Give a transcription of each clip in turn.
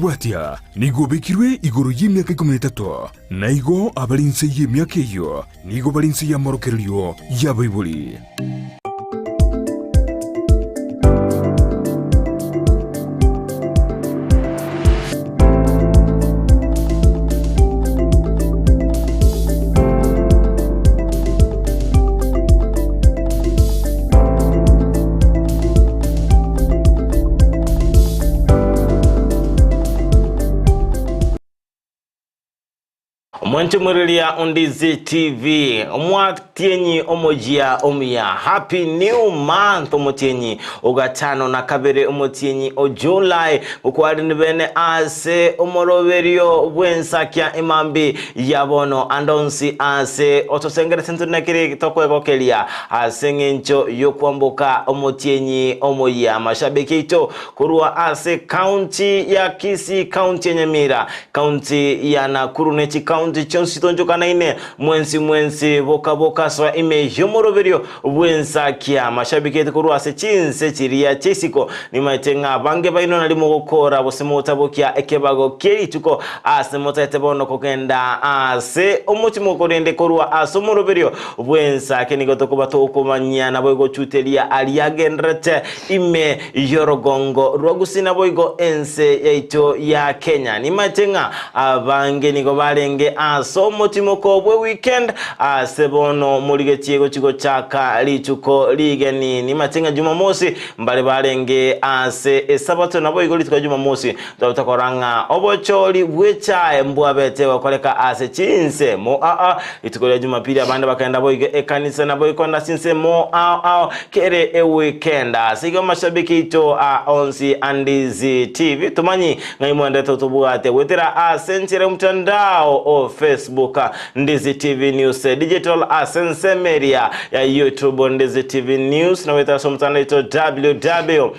Bwatia, nigo obekirwe igoro y'emiaka ikomi na etato, na igo abare inse y'emiaka eyio nigo bare inse y'amorokererio y'abaibori. Omwanchomwereria Ondizi TV, omwatienyi omoyia omuya, happy new month omotienyi ogatano na kabere omotienyi o July gokwarani bene ase omoroberio bw'ensakia emambi ya bono ande onsi ase otosengerete intwe nakeri tokwegokeria ase eng'encho y'okwamboka omotienyi omoyia. Amashabiki aito korwa ase county ya Kisii, county ya Nyamira, county ya Nakuru ne chicounty chionsi chitonchokanaine, mwensi mwensi boka boka soa ime y'omoroberio bw'ensakia. Amashabiki aito korwa ase chinse chiria chi'isiko, nimaete ng'a abange baino nari mogokora gose mogotabokia ekebago kie rituko ase motaete bono kogenda ase omochie korende korwa ase omoroberio bw'ensakia nigo tokoba tokomanyia naboigo gochuteria aria agendererete ime y'orogongo rwa Gusii naboigo ense yaito ya Kenya. Nimaete ng'a abange nigo barenge ase omotimoko bwe weekend ase bono morigetie gochi gochaka rituko rigeni. Nimaete ng'a Jumamosi mbare barenge ase esabato naboigo rituko ria Jumamosi Totokora ng'a obochori bw'echae mbwabete gokoreka ase chinsemo aa. Rituko ria Jumapili abande bakagenda boigo ekanisa na boigo kogenda chinsemo ao ao kere eweekend. Ase igo amashabiki aito a onsi a Ndizi TV tomanyi ng'ai mwendete tobwate goetera ase enchera y'omotandao o Facebook Ndizi TV News Digital ase ensemo eria ya YouTube Ndizi TV News na goetera ase omotandao oito www.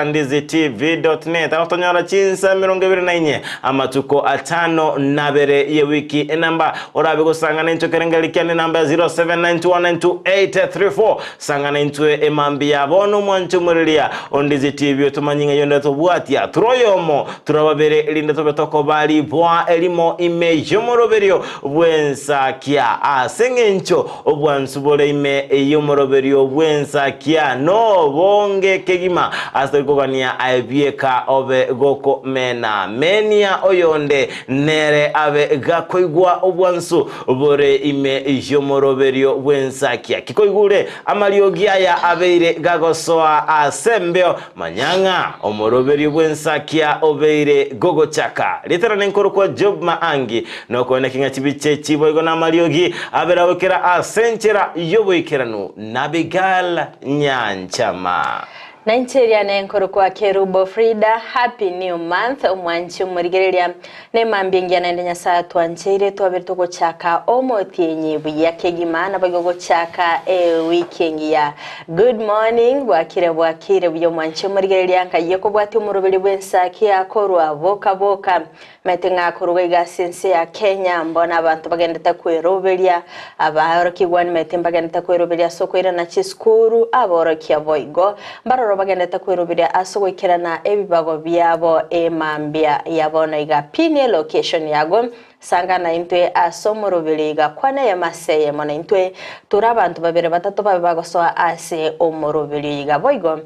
Ndizitv.net agotonyora chinsa 24 amatuko atano nabere ye wiki enamba orabe gosangana intwe kerengeri kiane enamba ya 0792192834 sangana intwe emambi ya bono omwanche omwereria ondizi tv otomanyi ng'a yonde tobwatia turoyomo turababere erinde tobe tokoba riboa erimo ime y'omoroberio bw'ensakia ase eng'encho Obwansu bore ime y'omoroberio bw'ensakia nobonge kegima, ase tori kogania aye bieka obe gokomena. Menia oyonde nere abe gakoigwa obwansu bore ime y'omoroberio bw'ensakia. Kikoigure amariogi aya abeire gagosoa ase embeo, Manya ng'a omoroberio bw'ensakia obeire gogochaka. Ritana nenkorokwa Job Maangi, nokoeneki ng'a chibicha echi boigo namariogi abere agokera ase enchera y'oboikeranu n'Abigail Nyanchama. Nainche eria nenkorokwa Kerubo Frida, happy new month omwanchi omorigereria nemambia engiya naende Nyasaye atwancheire twabere togochaka omotienyi buya kegima naboigo gochaka ewiki engiya Good morning bwakire bwakire buya omwanchi omorigereria nkayie kobwatia omoroberi bw'ensaki akorwa boka boka Maete ng'a koruga iga ase ense ya Kenya mbono abanto bagendete kweroberia abaorokigwa nimaete mbagendete kweroberia ase okoirana chisukuru aborokia boigo mbaroro bagendete kweroberia ase ogoikerana ebibago biabo emambia ya bono iga pin elocation yago sanga naintwe ase omoroberi iga kwana eyemo ase eyemo naintwe tore abanto babere batato babe bagosoa ase omoroberi iga boigo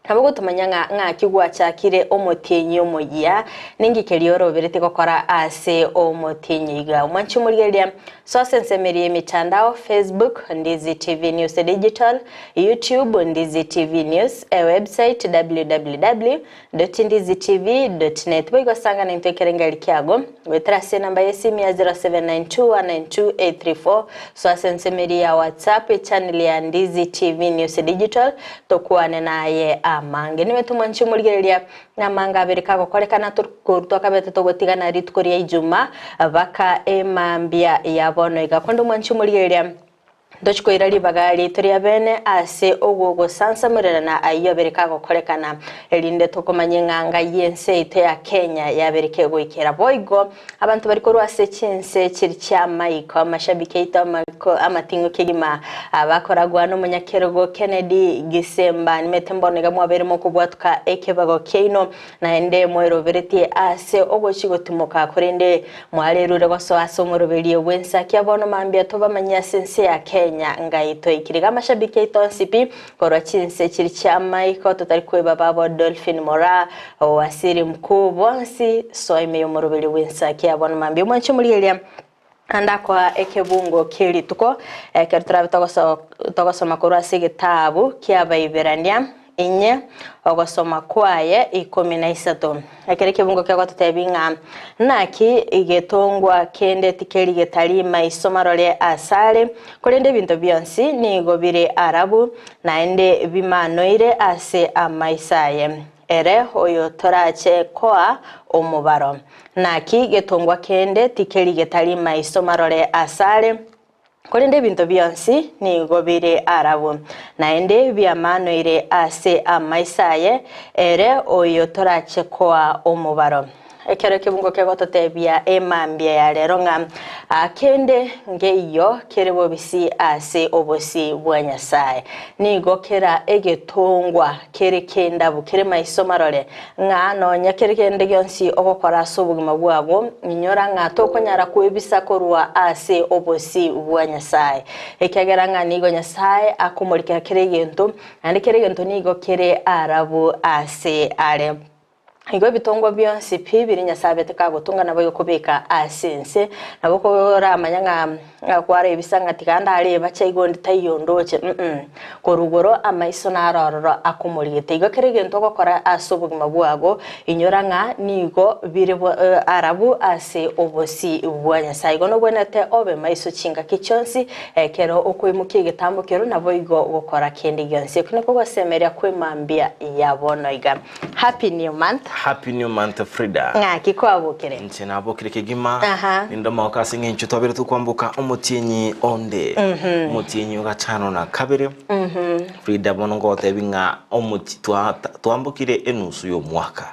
Nabo gotomanya ng'a ng'aki gwachakire omotienyi omoyia, ninki keria orobereti gokora ase omotienyi iga. Omwanchi omorigereria, soa ase ensemo eria y'emitandao, Facebook, Ndizi TV News Digital, YouTube, Ndizi TV News, ewebsite, www dot ndizi tv dot net. Boigo sanga naintwe ekerengeri kiago, goetera ase enamba y'esimi ya 0792192834, soa ase ensemo eria ya WhatsApp, echannel ya Ndizi TV News Digital, Tokwane naye amange. Niwe tomwanche omorigereria namange abere kagokorekana korwa twakabete togotigana rituko ria Ijuma baka emambia ya bono iga. Konde omwanche omorigereria. Ntochi koira ribaga riaito ria bene ase ogogosansamorerana ayio abere kagokorekana, erinde tokomanye ng'a ngai y'ense yaito ya Kenya yabere kegoikera. Boigo abanto bari korwa ase chinse chiri chi'amaiko, amashabiki aito amako amating'u kegima, abakoragwa nomonyakerogo Kennedy Gisemba, nimete mbono iga mwabeire mokobwatuka ekebago kiaino, Naende mweroberetie aase ogochia gotimoka, korende mwarerure gosoa ase omoroberio bw'ensakia. Bono mambia tobamanyie ase ense ya Kenya ngai toikire iga amashabiki aito onsi pi korwa chinse chiri chi'amaiko totari kweba babo Dolphin Moraa, Owasiri Mkuu bonsi soa ime y'omoroberio bw'ensakia. Bono mambia omwanche omorigereria Naende akoa ekebungo kie rituko ekero torabe togosoma korwa ase egetabu ki'Abaiberania inye, ogosoma kwaye ikomi na isato. Ekero ekebungo kegototebia ng'a naki getongwa kende tikeri getari maiso marore asare, korende ebinto bionsi nigo bire arabu, naende bimanoire ase amaiso aye. Ere oyotorache koa omobaro. Naki getongwa kende tikeri getari maiso marore asare, korende ebinto bionsi nigo bire arabu, naende biamanoire ase amaiso aye, ere oyotorache koa omobaro. Ekero ekebungo kegototebia emambia ya rero ng'a kende nkeiyo kere bobisi ase obosio bwa Nyasae, nigo kera egetongwa kere kendabu kere maiso marore, ng'a nonya kere kende gionsi ogokora ase obogima bwago, inyora ng'a tokonyara kwebisa korwa ase obosio bwa Nyasae, ekiagera ng'a nigo Nyasae akomorikera kera egento, naende kera egento nigo kere arabu ase are. Igo ebitongwa bionsi pi biria Nyasae abete kagotunga naboigo kobeka ase ense. Nabo koramanya ng'a ng'a kwarebisa ng'a tiga ndareba igo onde taiyo ondoche mm korwa igoro amaiso naro ororo akomorigete. Igo kera egento ogokora ase obogima bwago inyora ng'a nigo bire arabu ase obosio bwa Nyasae. Igo nobwenerete obe maiso chingaki chionsi ekero okoimokia egetambo keria naboigo gokora kende gionsi. Ekio nakio ogosemeria kw'emambia ya bono iga. Happy new month. Happy new month Frida. Ng'aki kwabokire? Inche nabokire kegima. Aha. Ninde omogoko ase eng'encho twabere tokwamboka omotienyi onde. Omotienyi o gatano na kabere. Frida bono ngogotebi ng'a omoti twa twambokire enusu y'omwaka.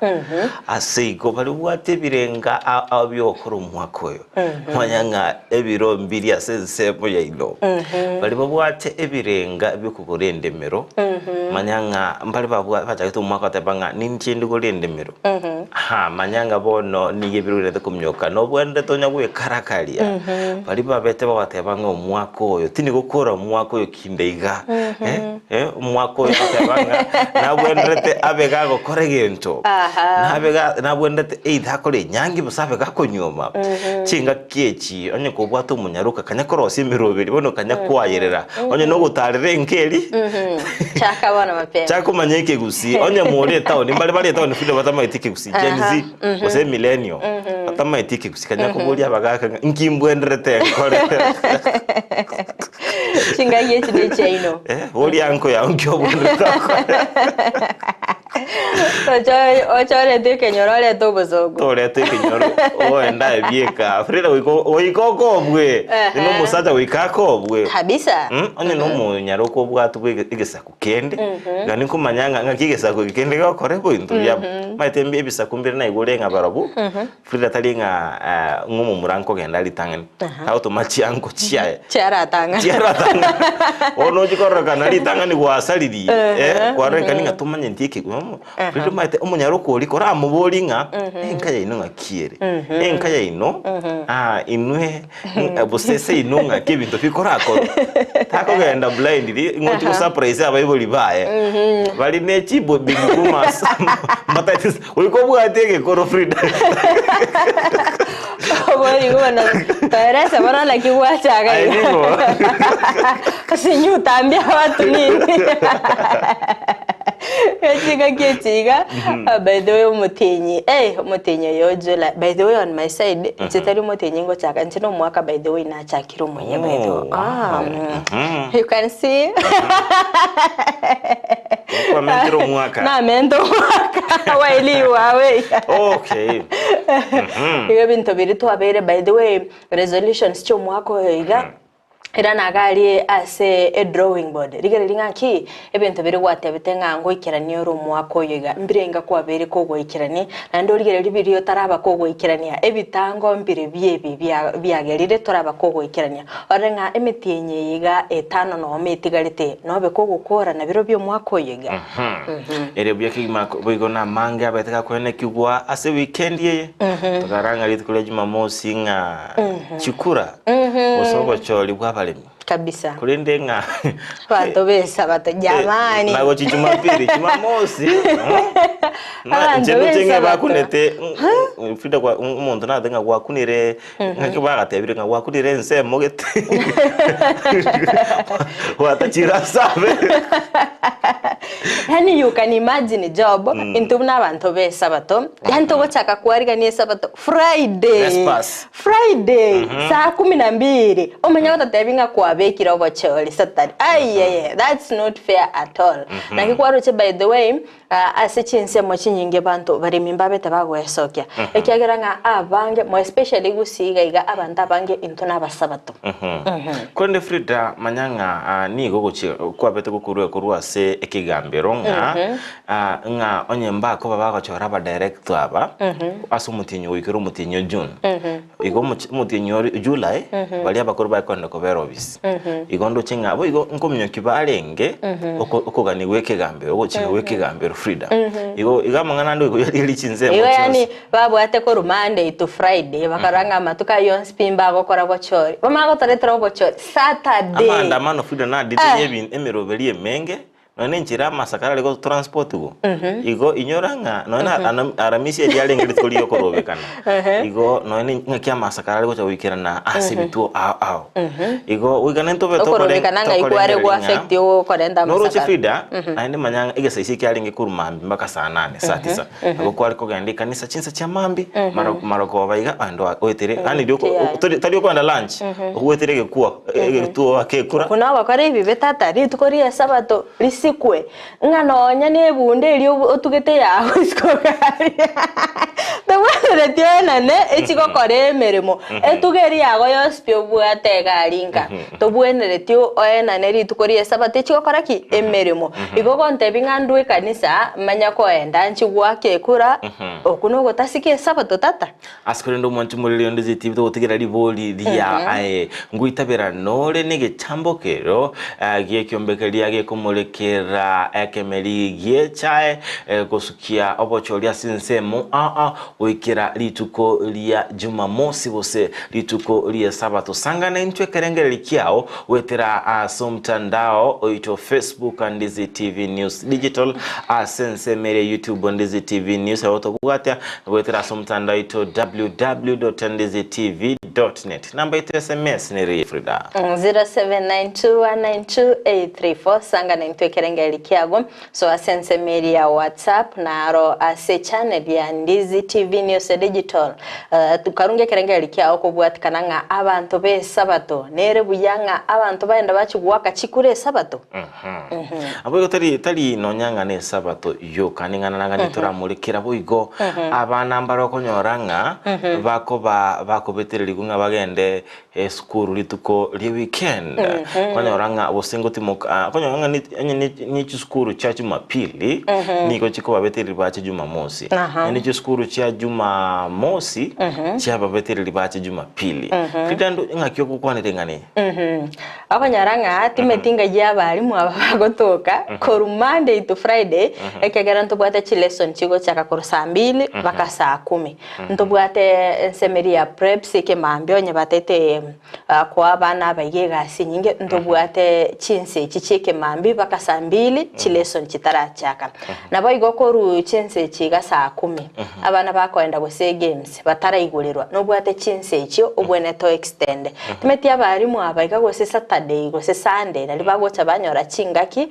Ase igo baria obwate ebirenga ao ao biogokora omwaka oyo. Manya ng'a ebiro mbiri ase ensemo yaino. Baria babwate ebirenga biokogora endemero, manya ng'a mbare babwa bachagete omwaka goteba ng'a ninche ndigore endemero. Aha, manya ng'a bono nigo ebiro birente kominyoka, nobwenerete onya gwekarakaria. Baria babete bagoteba ng'a omwaka oyo, tindi gokora omwaka oyo kinde iga, eh, omwaka oyo goteba ng'a nabwenerete abe gagokora egento, nabe ga nabwenerete either akore enyangi gose abe gakonyuoma. Chingaki echi onye kobwate omonyaroka kanya korosia emeroberi bono kanya kwayerera, onye nogotarera enka eria Chaka bono mapema. chaka komanya ekegusii, onye more etaoni mbare bare etaoni frida batamaeti ekegusii, Gen Z gose emillennial batamaeti ekegusii kanya koboria abagaka ng'a inki mbwenerete nkore. Chingaki echi ne chiaino. Eh, boria anko yao nki obwenerete okore. Ochorete ekenyoro orete obosongo. Torete ekenyoro oende aye bieka. Frida goika goika okobwe. Ehe. Nina omosacha goika akobwe. Kabisa. Mm, onye na omonyaroka obwate bwa egesaku kende, gani nkomanya ng'a ng'aki egesaku eke kende gegokora ebinto biabo. Omanyete ebisaku mbire naigure ng'a barabwo, Frida tari ng'a ng'a omomura nkogenda ritang'ani, agotoma chiango chiaye. Chiaratang'ana. Chiaratang'ana. Bono ochia kororekana ritang'ani gwasaririe, eh, kwarorekani ng'a tomanyeti eke bono, Frida omanyete omonyaroka oria koramoborie ng'a enka yaino ng'aki ere, enka yaino inwe gose ase inwe ng'aki ebinto bikorakorwa, takogenda blindly ng'a ochie gosurprise abaibori baye, bari ne chibobi bomas mbatagete Goika obwate egekoro Frida. Obori bono toerese bono naki gwachaka Aye iga. nigo. Sinyu utambia watu nini. Echingaki echi iga by the way omotienyi eh omotienyi oyo o July by the way on my side inche tari omotienyi ngochaka inche na omwaka by the way nachakire omoyia by the way Oh, wow. ah Mhm. you can see Kwamentire omwaka. Namenta omwaka while you were away. Okay. Igo ebinto biria twabeire by the way resolutions chia omwaka oyo iga. Irana iga aria ase edrawing board, rigereria ng'aki ebinto biria gwatebete ng'a ngoikeranie ore omwaka oyo iga, mbirenga kwabeire kogoikerania, naende origererie biria otaraba kogoikerania, ebitango mbire ebi biagerire toraba kogoikerania. Orore ng'a emetienyi eye iga etano nomo etigarete, nobe kogokora nabirobio omwaka oyo iga. Ere buya kegima boigo namange abete gakoenekigwa ase weekend eye. Tokarora ng'a rituko ria Jumamosi ng'a chikura gose obochori bw'abaremi. Kabisa. Korende ng'a Abanto b'esabato jamani. Na gochi Jumapili, Jumamosi. Abanto Inche ndoche ng'a b'esabato. bakunete Frida kwa omonto nate ng'a gwakunire ng'aki bagatebire ng'a gwakunire ensemo gete gwatachire ase abe. Yaani you can imagine Job, intwe buna abanto b'esabato, yaani togochaka kwarigania esabato Friday. Vespers. Friday, saa kumi na mbili, omanye gototebi ng'a kwabekire obochori Saturday. Aiyeye, that's not fair at all. Naki kwaroche by the way, ase chinsemo chinyinge banto baremi mbabete bagoesokia, ekiagera ng'a abange, more especially gusii iga iga, abanto abange intwe nabasabato. Korende Frida, manya ng'a nigo ogochia kwabete gokorwa korwa ase ekegambero ng'a ng'a onye mbakoba bagochora abadirector aba ase omotienyi goikera omotienyi o June, igo omotienyi o July baria abakoro baye kogenda kobera ofisi. Igo ndoche ng'a boigo nkominyokia barenge okogania gwa ekegambero, ogochika gwa ekegambero Frida. Igo igo amang'ana ande igo yarigereria chinsemo Igo chionsi. yaani babwate korwa Monday to Friday bakarora ng'a amatuko ayio onsi pi mbagokora bochori, bamanye gotoretera obochori Saturday. Amaandamano Frida nadite emeroberi emenge Nonya nenchera amasakara are gotransportigwa, igo inyora ng'a nonya na ana- Aramisi eria yarenge rituko riokorobekana, igo nonya ne ng'aki amasakara are gocha goikerana ase ebituo ao ao. Igo goika nentobe tokore Okorobekana ng'a ikware tokorengereria gwa ng'a affect okorenta noroche amasakara. Frida, naende manya ng'a egesaisi ekiarenge korwa mambia mpaka saa nane, saa tisa, nabo kware kogenda ekanisa chinsa chia mambia, maro marogoba iga naende oa oetere yaani rioko Tiyari. tori tari okoenda lunch, ogwetere egekwo egetuo oake ekura. Buna ogokora ebibe tata, rituko ri'Esabato risikwe, ng'a nonya nebunda eria otugete yago isiko garia. Tobwenereti oenane echi gokora emeremo, etugo eria yago yonsi pi obwate egari nka, tobwenereti oenane rituko ri'Esabato echi gokora ki? Emeremo. Igo ogontebia ng'a ndwe ekanisa, manya koenda nchi goaka ekura, okwo nogotasika Esabato tata? Ase korende omwanchi omoriri onde zitibi togotigera ribori ria aye ngoitabera nore negechambo kero gi'ekiombe keria gekomorekera ekemeri gi'echae gosukia obochori ase ensemo aa goikera rituko ria Jumamosi gose rituko ri'Esabato. Sangana intwe ekerengereri kiao goetera ase omtandao oito Facebook Ndizi TV News Digital ase ensemo ere YouTube Ndizi TV News nabo tobwate Goetera ase omotandao oito www.ndizitv.net. Namba yaito ya sms nere Frida. 0792192834 sanga naintwe ekerengereri kiago so ase ensemo eria ya whatsapp naro ase channel ya Ndizi TV News Digital uh, karunge ekerengereri kiago kobwatikana ng'a abanto b'esabato nere buya ng'a abanto baenda bachi goaka chikura esabato Naboigo tari tari nonya ng'a n'Esabato yoka, ning'ana nang'ani toramorekera boigo abana mbare okonyora ng'a bakoba bakobetererigwa ng'a bagende esukuru rituko rie weekend, okonyora ng'a gose ngotimoka okonyora ng'a ni onye ni ni chisukuru chia jumapili nigo chikobabetereri bache jumamosi, naende chisukuru chia jumamosi chiababetereri bache jumapili. Frida ndo ng'aki ogokwanera eng'ana eye? Okonyora ng'a timeti ngayia abalimu aba bagotoka korwa Monday to Friday, ekiagera ntobwate chilesson chigochaka korwa saa mbili mpaka saa kumi. Ntobwate ensemo eria ya preps ekemambia onye batete koa abana abaiga egasi enyinge, ntobwate chinsa echi chia ekemambia mpaka saa mbili chilesson chitarachaka. Naboigo korwa chinsa echi iga saa kumi, abana bakoenda gose egames, bataraigorerwa, nobwate chinsa echio obwenerete o extend. Timeti abalimu aba iga gose Saturday gose Sunday nari bagocha banyora chingaki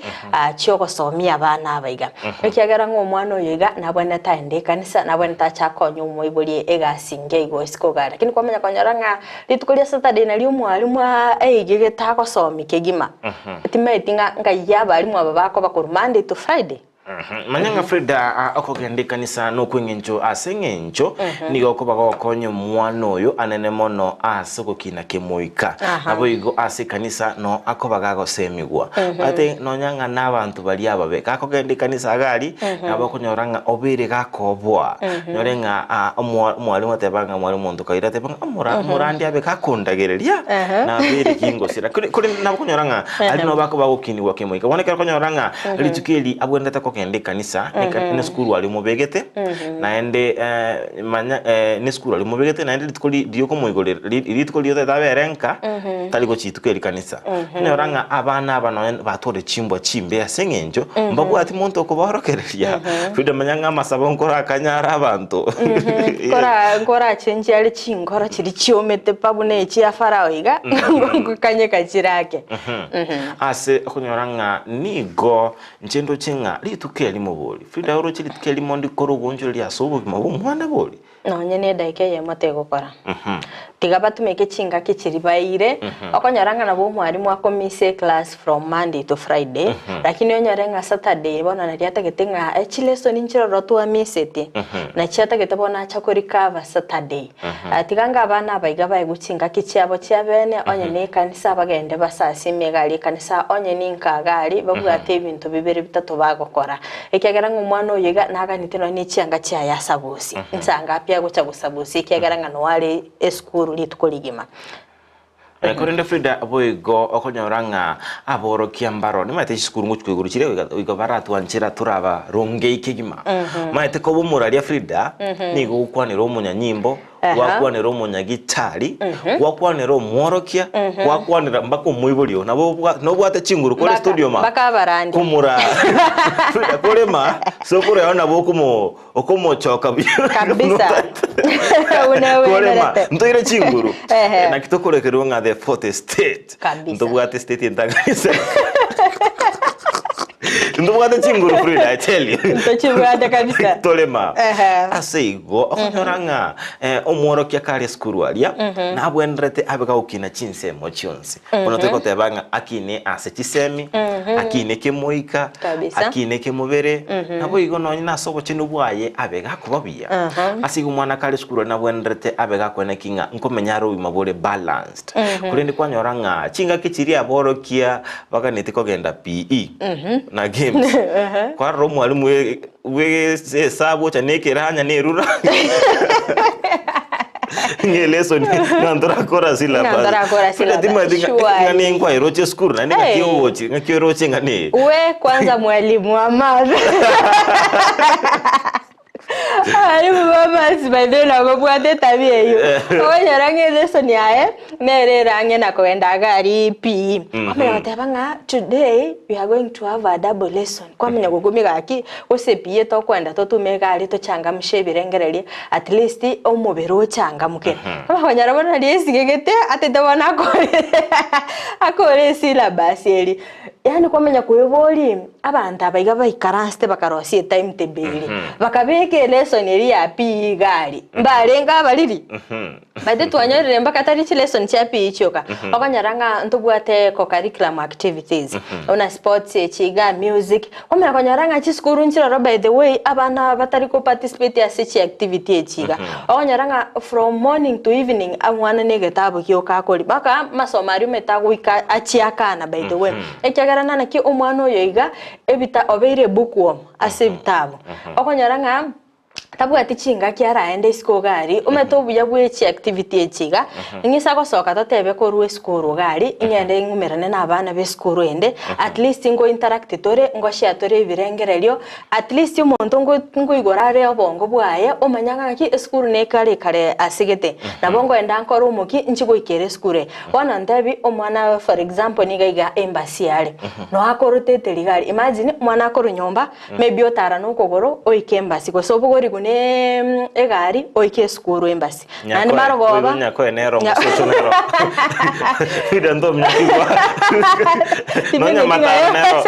chiogosomia abana aba iga. Ekiagera ng'a omwana oyo iga nabwenerete aende ekanisa, nabwenerete ache akonye omoibori egasi engiya igo isiko igaa. Lakini kwamanya konyora ng'a rituko ria Saturday nario omwalimu aigegete agosomia kegima, timeti ng'a ngai abalimu aba bakoba korwa Monday to Friday. Manya ng'a Frida ah, okogenda ekanisa nokweng'encho ase eng'encho nigo okoba gokonya omwana oyo anene mono ase ogokina kemoika. Aha. Naboigo ase ekanisa no akoba gagosemigwa. Ate nonya ng'a nabanto baria ababe gakogenda ekanisa iga aria nabo okonyora ng'a obeire gakoboa. Nyore ng'a ah, omwa omwalimu ateba ng'a mwalimu omonto kaira ateba ng'a omora omorandi abe gakondagereria nabeire kingosira. Kore korende nabo okonyora ng'a aria nabo bakoba gokinigwa kemoika. Bono ekero okonyora ng'a Rituko eri abwenerete kogenda ekanisa, nesukuru aria omobegete, naende manya nesukuru aria omobegete, naende rituko riokomoigorera, rituko riria otagete abere nka, tari gochia rituko eri kanisa. Onyora ng'a abana aba nonye batware chimbwa chimbe ase eng'encho, mbabwati monto okobaorokereria. Frida manya ng'a amasabo nkorakanyare abanto. Nkora nkorachenchie are chinkoro chiria chiomete pa buna echia Farao iga, nkokanyeka chirake. Ase okonyora ng'a nigo inche ndoche ng'a rituko erimo bori, Frida oroche rituko erimo ndikore oboonchoreria ase obogima bw'omwana bori? Nonye nedaika eyemo tegokora. Tiga batumeke chingaki chiria baeire, okonyora ng'a nabo omwalimu akomisa eclass from Monday to Friday, lakini onyore ng'a Saturday bono naria atagete ng'a chilesson nchiroro twamiseti, nachi atagete bono acha korecover Saturday. Tiga ng'a abana aba iga baegwe chingaki chiabo chia bene, onye nekanisa bagende basasime iga aria ekanisa, onye ninka iga aria, babwate ebinto bibere bitato bagokora. Ekiagera ng'a omwana oyo iga naganete nonya ne chianga chiaye asabusie. Nsangapi agocha gosabusia ekiagera ng'a noe are esukuru rituko rigima. Korende Frida boigo okonyora ng'a aborokia mbaro nimaete chisukuru ngochia igoro chire igo baratwanchera torabarongei kegima. Maete koba omoraria Frida nigo ogokwanera omonyanyimbo, gwakwanera omonyagitari, gwakwanera omworokia, gwakwanera mpaka omoibori oo nabo nobwate chinguru kore studio ma Mpaka abarandia. komora Frida korema sokoro yao nabo okomo okomochoka buya Kabisa. Buna korema obwenerete. ntoire chinguru Ehe. naki tokorekerwa ng'a the fourth state Kabisa. ntobwate state entang'ani ntobwate chinguru Frida I tell you Ntochibwate kabisa. torema Ehe. ase igo okonyora ng'a omworokia kare esukuru aria nabwenerete abe gagokina chinsemo chionsi bono togoteba ng'a akine ase chisemi akine kemoika Kabisa. akine kemobere naboigo nonye nase obochenu bwaye abe gakoba buya ase igo omwana kare esukuru aria nabwenerete abe gakoeneki ng'a nkomenya are obogima bore balanced korende kwanyora ng'a chingaki chiria aborokia baganeti kogenda PE na games kwarora omwalimu bwe esabu ocha na ekeranya na erura ng'a elesson ng'a ntorakora syllabus. Ng'a ntorakora syllabus, Timanyeti ng'a surely. ng'a ninkwaeroche esukuru naende ng'aki Hey. ogochi ng'aki oroche ng'a neye. We kwanza mwalimu wa math Abarimu ba maths by the way nabo babwate etabia eywo. Okonyora ng'a elesson yaye nere ere ang'e na kogenda iga aria PE. Kwamanya goteba ng'a today we are going to have a double lesson. Kwamanya gokumia gaki gose PE tokoenda totume iga aria tochangamshe ebirengererio at least omobere ochangamke. Okonyora bono naria esigegete atete bono akore akore esyllabus eria. Yaani kwamanya koeboria abanto aba iga baikaransete bakarosia etimetable eria, bakabeka elesson eria ya PE iga aria, mbarenge abariri? By the way twanyorire mpaka tari chilesson chia PE chioka, okonyora ng'a ntobwate co-curriculum activities, buna sports echi iga, music, kwamanya konyora ng'a chisukuru nchiroro by the way abana batari ko participate ase chiactivity echi iga. Okonyora ng'a from morning to evening omwana na egetabu gioka akoria mpaka amasomo aria omanyete agoika achie akana by the way. Ekiagera naki omwana oyo iga ebita obeire ebookworm ase ebitabu. Okonyora ng'a tabwati chingaki araende isiko iga aria, omanyete obuya bwe chiactivity echi iga, ng'ise agosoka totebe korwa esukuru iga aria, ng'ende ng'umerane na abana ba esukuru ende, at least ngo interact tore, ngo share tore ebirengererio, at least omonto ngo ngoigora are obongo bwaye, omanya ng'a ng'aki esukuru nekare kare ase gete, nabo nkoenda nkore omokia inche goikera esukuru eye. Bono ntebi omwana for example niga iga embassy are, noo akorotete riga aria, imagine omwana akorwa nyomba. Maybe otara nokogoro oike embassy gose obogorigwe ne egari oike esukuru embassy. Naende Nyakoe, marogoba oigo nyakoe nero Nya- omosocho nero. Frida ntominyatigwa. Nonya Timing'eti mataro nero.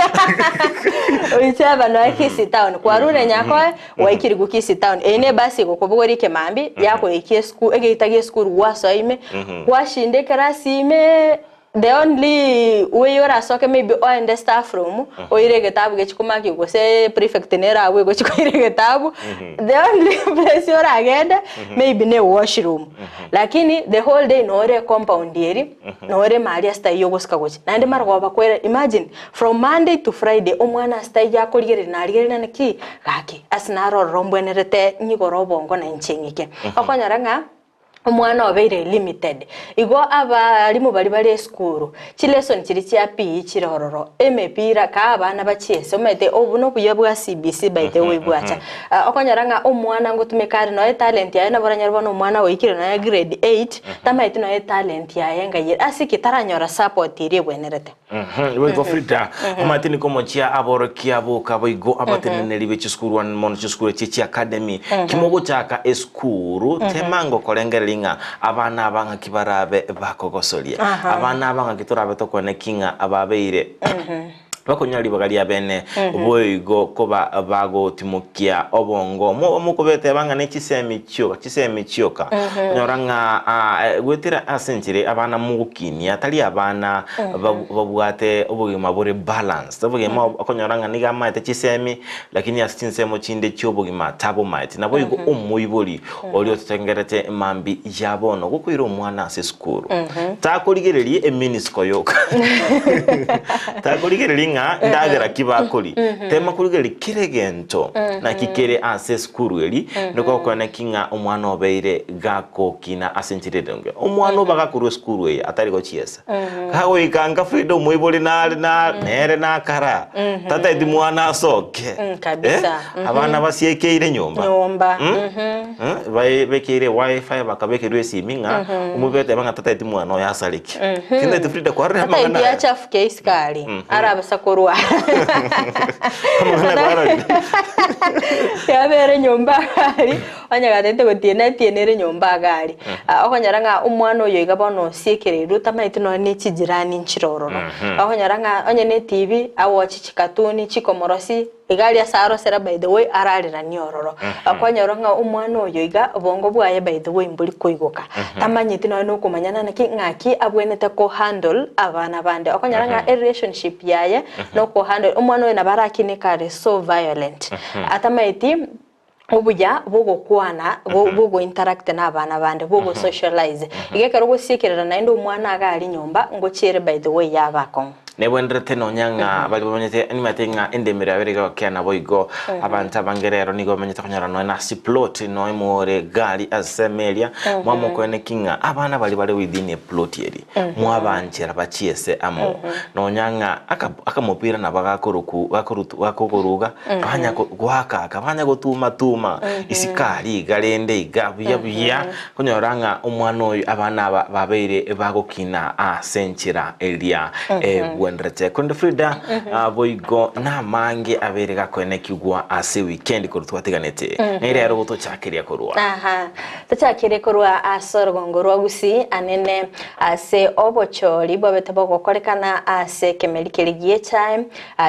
Oiche aba noe Kisii town kwarure Nyakoe waikirigwe Kisii town eye ne ebasi egokobogoria ekemambi yakoikia esukuru egeita gia esukuru gwasoa ime gwashinda ekerasi ime. The only way orasoke maybe oende staff room oire egetabu gechi komakiwa gose prefect nere abwo egochi koira egetabu the only place oragende maybe ne washroom lakini the whole day nore ecompound eri nore maria ase taiyo ogosika gochia naende marogoba kwere imagine from Monday to Friday omwana ase taiyo akorigereria narigereria naki gaki ase naro ororo mbwenerete nyigore obongo na inche ng'ike okonyora ng'a. Omwana obeire limited. Igo abalimu baria bare esukuru, chilesson chiria chia PE chire ororo, emepira, kaa abana bachiese, omanyete obo nobuya bwa CBC by the way bwacha. Okonyora ng'a omwana ngotumeka are nonya etalent yaye nabo oranyore bono omwana oikire nonya grade eight, tamaeti nonya etalent yaye ng'ai ere, ase ki? Taranyora support eria ebwenerete. Boigo Frida, omanyete niko omochia aborokia boka boigo abateneneri be chisukuru ande mono chisukuru echi chia academy kimogochaka esukuru tema ngokorengereria ng'a abana aba ng'aki barabe bakogosoria abana aba ng'aki torabe tokwane ki ng'a ababeire bakonyora ribaga ria bene boigo koba bagotimokia obongo moba mokobeteba ng'a ne chisemi chioka chisemi chioka onyora ng'a ah, goetera ase enchera abana mogokinia tari abana babwate obogima bore balanced obogima okonyora ng'a nigo amaete chisemi lakini ase chinsemo chinde chi'obogima tabomaeti naboigo omoibori oria ototengerete mambia ya bono gokoira omwana ase esukuru takorigereria eminisiko yoka takorigereria ng'a ndagera ki bakori tema korigereria kera egento naki kere ase esukuru eri nigo okonyora ki ng'a omwana obeire gakokina ase enchera eronge omwana oba gakorwa esukuru eye atari gochiesa Kagoika nka Frida omoibori nare na nere nakara tataeti mwana asoke Mm, kabisa. Eh, abana basiekeire nyomba Nyomba. Mm? Mhm. Mm, bai- bekeire wifi bakabekerwa esimi ng'a omoibori ateba ng'a tataeti mwana oyo asareke Tindeti Frida kwarora Tataeti amang'ana aya? achafuke isiko aria arabasa korwara Amang'ana kwarorire yabere nyomba aria Onye gatete gotiena etienere nyomba iga aria. Okonyora ng'a omwana oyo iga bono osiekereirwe otamaeti nonya ne chijirani nchire ororo. Okonyora ng'a onye ne etibi awoche chikatuni chikomorosia iga aria ase arosera by the way arareranie ororo. Okonyora ng'a omwana oyo iga obongo bwaye by the way mbori koigoka. Tamanyeti nonya na okomanyana naki ng'aki abwenerete ko handle abana bande. Okonyora ng'a erelationship yaye na oko handle omwana oyo nabo arakine kare so violent. Atamaeti. obuya bw'ogokwana, bw'ogointeract na abana bande, bw'ogosocialize. Iga ekero ogosiekerera naende omwana iga aria nyomba, ngochiere by the way yaba akong'u. Nebwenerete nonya ng'a baria bamanyete nimanyete ng'a endemero yabo ere gokea naboigo abanto abange rero nigo bamanyete konyora nonya na ase plot nonya more gari ase ensemo eria mwamokoeneki ng'a abana baria bare within eplot eria mwabanchera bachiese amo nonya ng'a aka akamopira nabo gakoroku gakorutu gakogoruga Banya goaka aka, banya gotuma-tuma isiko aria iga rende iga buya buya, konyora ng'a omwana oyo abana aba babeire bagokina ase enchera eria egwenderete. Korende Frida, boigo namange abeire gakoenekigwa ase ewikendi korwa twatiganete, ng'ai rero gotochakeria korwa? Aha, tochakere korwa ase orogongo rwa Gusii anene ase obochori bwabete bogokorekana ase ekemeri keria gi'echae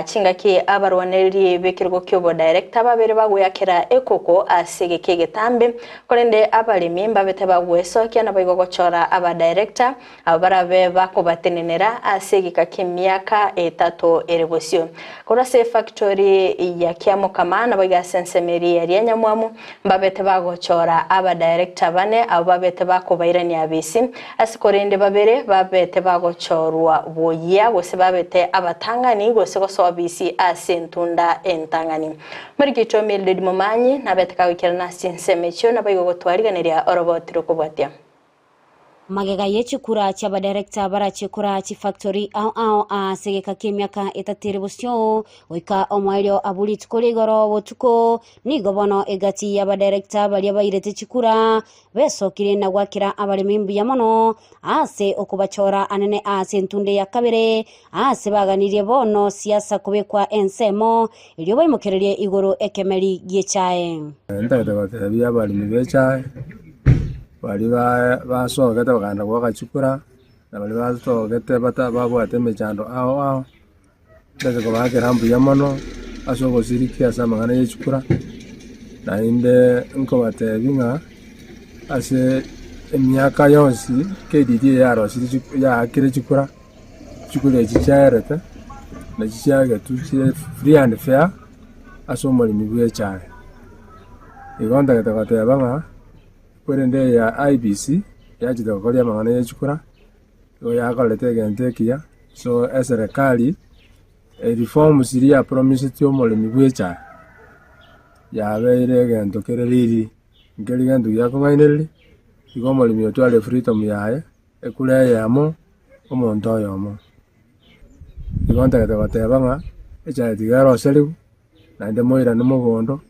Chingaki abarwanereri b'ekerogo ki'obodirector babere bagweakera ekoko ase egeka egetambe, korende abaremi mbabete bagwesokia naboigo gochora abadirector abwo barabe bakobatenenera ase egeka ki'emiaka etato ere bosio. Korwa ase efactory ya Kiamokama naboigo ase ensemo eria ya Rianyamwamu mbabete bagochora abadirector bane abwo babete bakobairania abisi Ase korende babere babete bagochorwa boyia, gose babete abatang'ani, gose gosoa bisi ase entunda entang'ani. Morikito Mildred Momanyi nabete kagoikerana ase chinsemo echio, naboigo gotwarigeneria oroboti rokobwatia. Magega ye chikura chi'abadirector barache koraa chifactory ao ao ase egeka ki'emiaka etato ere bosio, goika omoerio abwo rituko ria igoro botuko, nigo bono egati y'abadirector baria bairete chikura Besokire na gwakera abaremi mbuya mono ase okobachora anene ase entunde ya kabere, aase baganirie bono siasa kobekwa ensemo, erio baimokererie igoro ekemeri gi'echae. Ntagete gotebia abaremi b'echae, baria basogete bakagenda goaka chikura, na baria basogete babwate emechando ao ao, ntagete kobaakera mbuya mono ase ogosirikia ase amang'ana ye chikura, naende nkobatebia ng'a ase emiaka yonsi KDD eye yarosirie yaakire chikura. Chikura echi chiaerete, nachi chiagetwe chire free and fair ase omoremi bw'echae. Igo ntagete goteba ng'a korende eye ya IEBC yachete gokoria amang'ana ya chikura, igo yakorete egento ekiya, so eserekari ereforms riria yapromisetie omoremi bw'echae, yabeire egento kere riri, nkeri gento giakong'ainereria, igo omoremi otware freedom yaye. Ekura eyemo, omonto oyomo. Igo ntagete goteba ng'a echae tiga eroserigwe, naende moirane mogondo,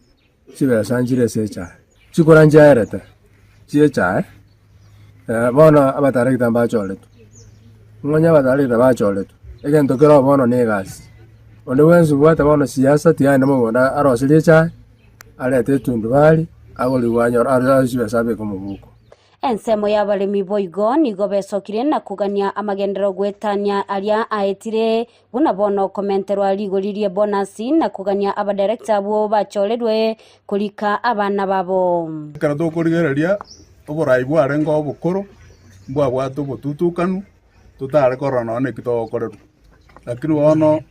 chibesa nchire ase echae. Chikura nchiaerete chia echae, bono abataregita mbachoretwe, ng'onye abataregita bachoretwe, egento kere oo bono na egasi. Onde bwensi obwate bono siasa tiga aende mogondo aroserie echae, arete etundubari, agorigwe anyore arore chibesa abeke omobuko. Ensemo y'abaremi boigo nigo besokire na kogania amagenderero goetania aria aetire, buna bono komenterwa rigori ri'ebonasi na kogania abadirector abwo bachorerwe korika abana babo. Ekero tokorigereria oborai bwarenge obokoro, mbwabwate obotutukanu, totare korora nonya neki togokorerwa. Lakini bono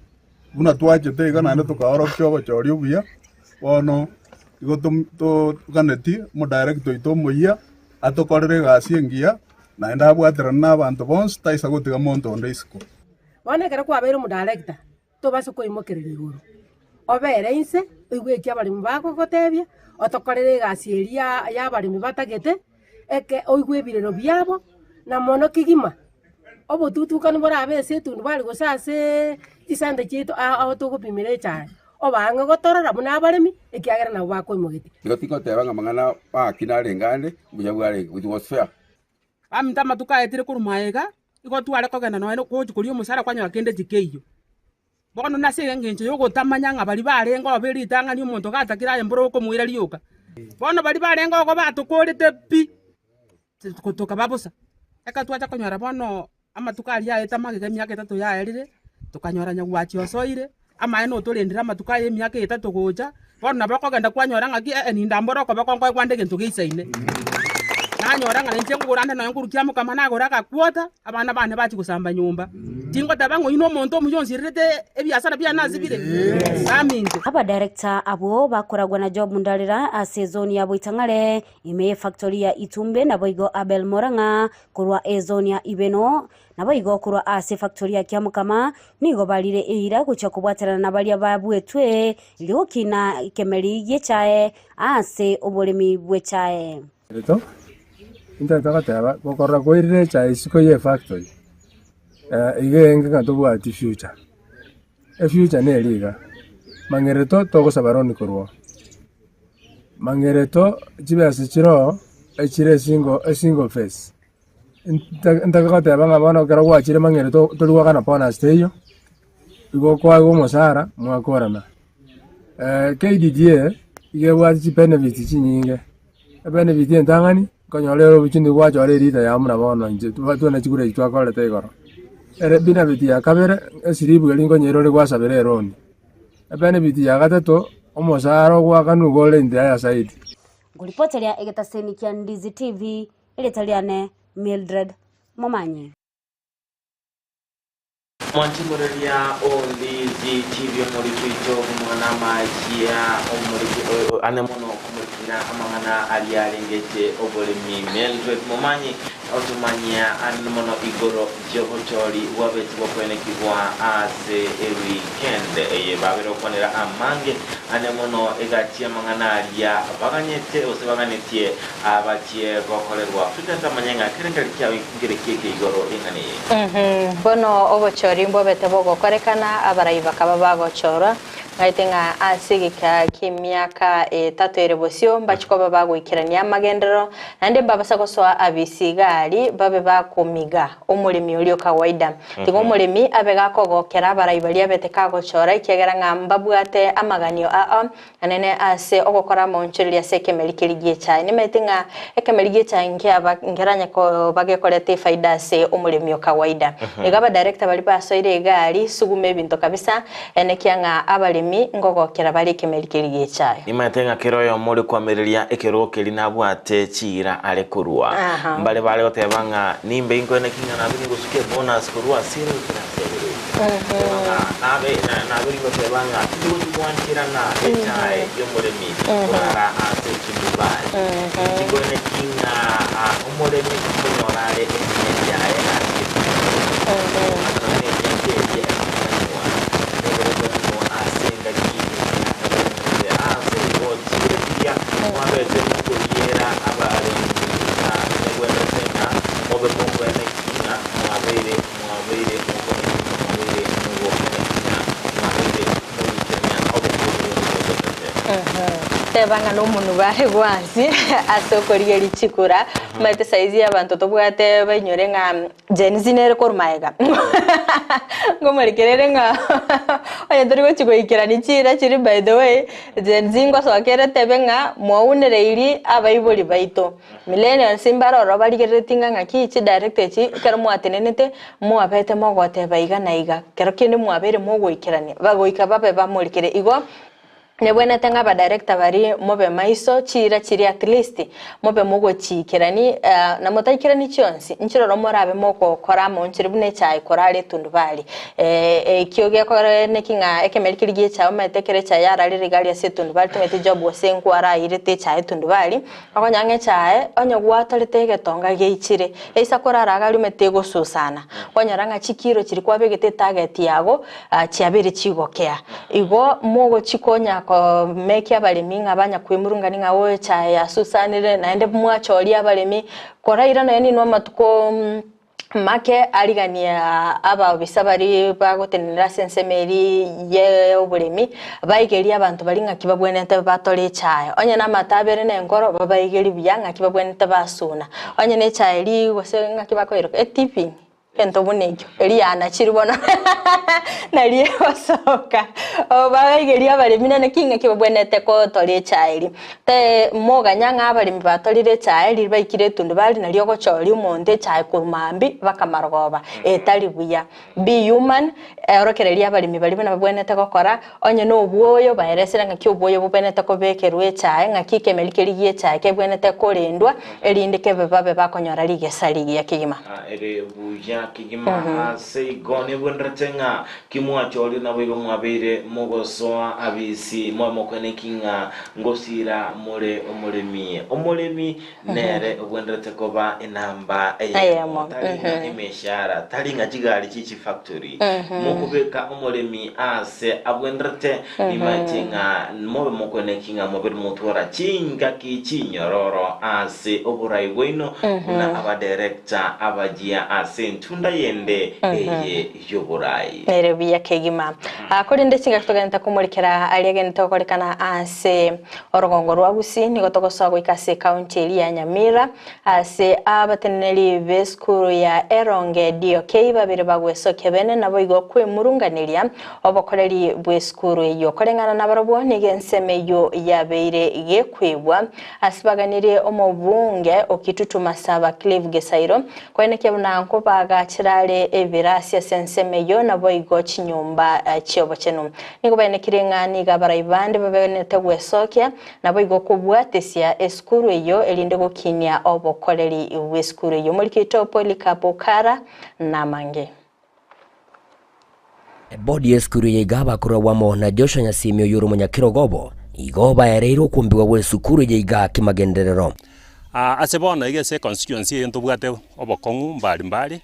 buna twachete iga naende tokaorokia obochori obuya, bono igo toganetie omodirector oito omoyia atokorere egasi engiya, naende abwaterane na abanto bonsi taisa gotiga monto onde isiko. Bono ekero kwabeire omodirector, tobasa koimokereria igoro, obere inse, oigwe eki abaremi bagogotebia, otokorere egasi eria y'abaremi batagete, eke oigwe ebirero biabo, na mono kegima. Obotutukanu borabe ase etundubari gose ase chisente chiaito ao togopimera echae, obaang'e gotorora buna abaremi, ekiagera nabwo bakoimogetie. Igo tingoteba ng'a amang'ana maaki narenge ande, mbuya bwarenge, it was fair. Baminto amatuko aetire korwa magega, igo tware kogenda nonya gochia koria omosara kwanyora kende tikeiyo. Bono nase engencho y'ogotamanya ng'a baria barenge oo be ritang'ani omonto gatakire aye mboro okomoira rioka. Bono baria barenge oo batokorete pi, tokaba bosa. Ekero twacha konyora bono amatuko aria aete magega emiaka etato yaerire, tokanyora nyagwachi osoire, amaene otorendire amatuko aya emiaka etato gocha, bono nabo okogenda kwanyora ng'aki eh ninda mbore okoboko nkoe kwande egento geisaine. Nanyora ng'a ninche nkogora ande nonya nkorukia mokama nagora agakwota, abana bane bachia gosamba nyomba. Tingoteba ng'a oyio na omonto omuya onsirerete ebiasara biane nasibire, baminto. Abadirector abwo bakoragwa na Job Ndarira ase ezoni ya Boitang'are Ime y'efactory ya Itumbe naboigo Abel Morang'a korwa ezone ya Ibeno, naboigo korwa ase efactory ya Kiamokama nigo barire eira gochia kobwaterana na baria babuetwe erio gokina ekemeri gi'echae ase oboremi bw'echae. Rito, intagete goteba, gokorora koirire echae isiko ye efactory, iga enge ng'a tobwati future. Efuture neri iga, mang'ereto togosaba loan korwa oo, mang'ereto chibesa chire oo echire esingle esingle face, nta ntake goteba ng'a bono ekero gwachire mang'ereto tori goakana bonus teiyo, igo okoegwa omosara mwakorana. KDDA iga ebwate chibenefits chinyinge, ebenefit entang'ani. Nkonyora ere obochenu gwachora erita yao buna bono inche twene chikura echi twakorete igoro. Ere benefit ya kabere, esiribu eria nkonyeira ore gwasabera eroni. Ebenefit ya gatato, omosara ogoakanwa igo ore in the higher side. Nkoripoteria egetaseni kia Ndizi TV, erieta riane Mildred Momanyi. Mwanchimoreria o Ndizi TV omoriki oito bw'amang'ana amachia omoriki ane mono komorikina amang'ana aria arengete oboremi Mildred Momanyi otomanyia ane mono igoro y'obochori bwabete bokwenekigwa ase eweekend eye babere gokwanera amange ane mono egati amang'ana aria baganyete gose baganetie abachie gokorerwa Frida ntamanye ng'a kerengeri kiao nkere kieke igoro y'eng'ana eye. Bono obochori mbobete bogokorekana, abarai bakaba bagochorwa, ng'aete ng'a ase egeka ki'emiaka etato ere bosio mbachie koba bagoikerania amagenderero, naende mbabasa gosoa abisi gari babe bakomiga omoremi oria o kawaida. Tiga omoremi abe gakogokera abarai baria abete kagochora, ekiagera ng'a mbabwate amaganio ao Anene ase ogokora amaonchoreria ase ekemeri keria gi'echae. Nimaete ng'a ekemeri gi'echae nkiaba nkeranye koba gekoreta efaida ase omoremi o kawaida. Iga abadirector baria basoire egari suguma ebinto kabisa, enekia ng'a abaremi. Abaremi ngogokera bare ekemeri keria gi'echaye. Nimanyete ng'a kera oyomo ore koamereria ekerogo keria nabwate chiira are korua. Mbare bare goteba ng'a nimbe inkoene ki ng'a nabe ningosuka ebonus korwa ase ere goikera ase ebere. Goteba ng'a nabe nabe ningoteba ng'a tindigochi gwancherana echae y'omoremi korara ase chindubari. Inche nkoene ki ng'a omoremi nkonyora are emia yaye ase efactory. Goteba ng'a nonya nemiaka eria ekoenanwa nigo ekoenanwa ase engaki eria egwenerete. Ase igo chiira chiria mwabete mokoriera abaremi ng'a negwenerete ng'a mobe mokoene ki ng'a mwabeire mwabeire mokoene ki ng'a mwabeire mogokene ki ng'a mwabeire mogoikerania obokuani bwaino bogwenerete. Teba ng'a nomonwe bare gwansi ase okorigereria chikura, omanyete saizi y'abanto tobwate bainyore ng'a Gen Z nere korwa magega ngomorekerere ng'a onye tori gochi goikerania chiira chiria by the way, Gen Z ngosoka ere etebe ng'a mwaunereiri abaibori baito. Millennials mbare ororo barigereretie ng'a ng'aki chidirector echi ekero mwatenenete mwabete mogoteba iga na iga, kero kende mwabeire mogoikerania, bagoika babe bamorekere. Igo. Nebwenerete ng'a abadirector baria mobe maiso chiira chiria at least mobe mogochiikerani na motaikerani chionsi, nchiroro morabe mogokora amo nchire buna echae korara etundubari. Ekio gekogera neki ng'a ekemeri keria gia echae omanyete ekero echae yararire iga aria ase etundubari tomanyeti job gose nkwarairete echae etundubari, okonyora ng'a echae onye gwatorete egetonga geichire, eisa korara iga aria omanyete egosusana, kwanyora ng'a chikiro chiria kwabegete etarget yago chiabeire chigokea. Igo mogochia konya komekia abaremi ng'a banya kwemurungania ng'a oo echae yasusanire, naende mwachoria abaremi, koraira nonya ninwe amatuko make ariganie abaobisa baria bagotenenera ase ensemo eria ya oboremi, baigerie abanto baria ng'aki babwenerete batore echae. Onye na amato abere na enkoro, babaigerie buya ng'aki babwenerete basuna. Onye na echae eria gose ng'aki bakoiroka etipping. Egento buna ekio, eria yanachirwe bono nario egosoka. Obaigerie abaremi naki ng'aki babwenerete kotoria echae eria. Te moganya ng'a abaremi batorire echae riria baikire etundubari nario ogochoria omonto echae korwa mambia mpaka marogoba, etari buya. Be human, orokereria abaremi baria buna babwenerete gokora, onye na obwoyo baeresere ng'aki obwoyo bobwenerete kobekerwa echae, ng'aki ekemeri keria gia echae kebwenerete korendwa, erinde kebe babe bakonyora rigesa rigiya kegima. Ere buya kegima ase igo nebwenerete ng'a kimwachorire naboigo mwabeire mogosoa abisi, mobe mokweneki ng'a ngosiira more omoremi. Omoremi nere obwenerete koba enamba eyemo, tari ng'a emeshara, tari ng'a chigari chie chifactory. Mokobeka omoremi aase abwenerete, nimaete ng'a mobe mokweneki ng'a mobere motwara chingaki chinyororo ase oborai bwaino buna abadirector abajia ase entunda yende eye y'oborai. Nere buya kegima. Korende chingaki togenderete komorikera aria agenderete gokorekana ase orogongo rwa Gusii, nigo togosoa goika ase ekaunti eria ya Nyamira, ase abateneneri b'esukuru ya Eronge DOK babere bagwesokia bene naboigo kwemurunganeria obokoreri bw'esukuru eyio. Koreng'ana nabarobwo nigo ensemo eyio yabeire gekwebwa ase baganirie omobunge o Kitutu Masaba Clive Gesairo Koenekia buna nkobagachera are ebirasi ase ensemo eyio, naboigo chinyomba chi'obochenu. Nigo baenekirie ng'a nigo abarai bande babenerete gwesokia, naboigo kobwatesia esukuru eyio, erinde gokinia obokoreri bw'esukuru eyio. Omoriki oito Polycarp Okara namange. Ebodi y'esukuru eye iga bakoragwa amo na Joshua Nyasimi oyio ore omonyakerogo obo, igo baereire okwombiwa gw'esukuru eye iga kimagenderero. Ase bono iga ase econstituency eye ntobwate obokong'u mbari mbari,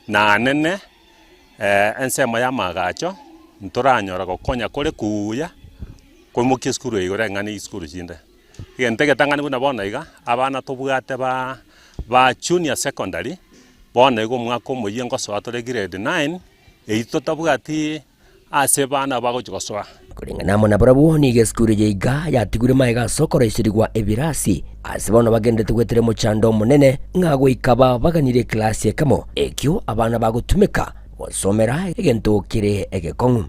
na anene ensemo ya amaagacho ntoranyora gokonya kore kuya koimokia esukuru eye igoro eng'ana chisukuru chinde. Egento egetang'ani buna bono iga, abana tobwate ba ba junior secondary, bono iga omwaka omoyia ngosoa tore grade nine, eyio totabwati ase abana bagochia gosoa. Koreng'ana amo nabarabwo, nigo esukuru eye iga yatigure magega ase okoroiserigwa ebirasi, ase bono bagenderete goetera omochando omonene, ng'a goika babaganire eklasi ekemo, ekio abana bagotumeka gosomera egento kere egekong'u.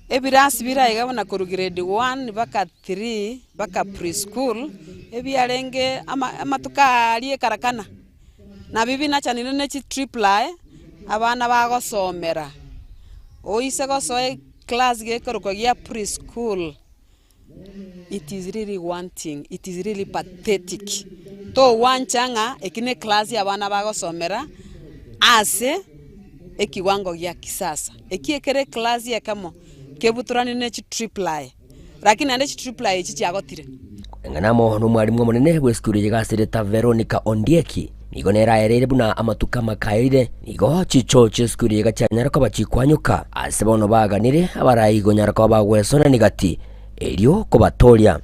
Ebirasi bire aiga buna korwa grade one mpaka three mpaka preschool, ebiarenge ama amatuko aria ekarakana. Nabio binachanire ne chitriply, abana bagosomera, oise gosoa. eclass gekorokwa gia preschool, it is really wanting, it is really pathetic. Togwancha ng'a eki ne eclass ya abana bagosomera ase ekiwango gia kisasa. Eki ekere eclass ekemo kebutorani ne chitriply, lakini naende chitriply echi chiagotire. Koreng'ana amo nomwalimu omonene bw'esukuru eye Gasereta Veronica Ondieki, nigo nere aereire buna amatuko amakaerire, nigo chichoo chi'esukuru eye gachianyara koba chikwanyoka ase bono baganire abarai gonyara koba bagwesonani gati erio kobatoria.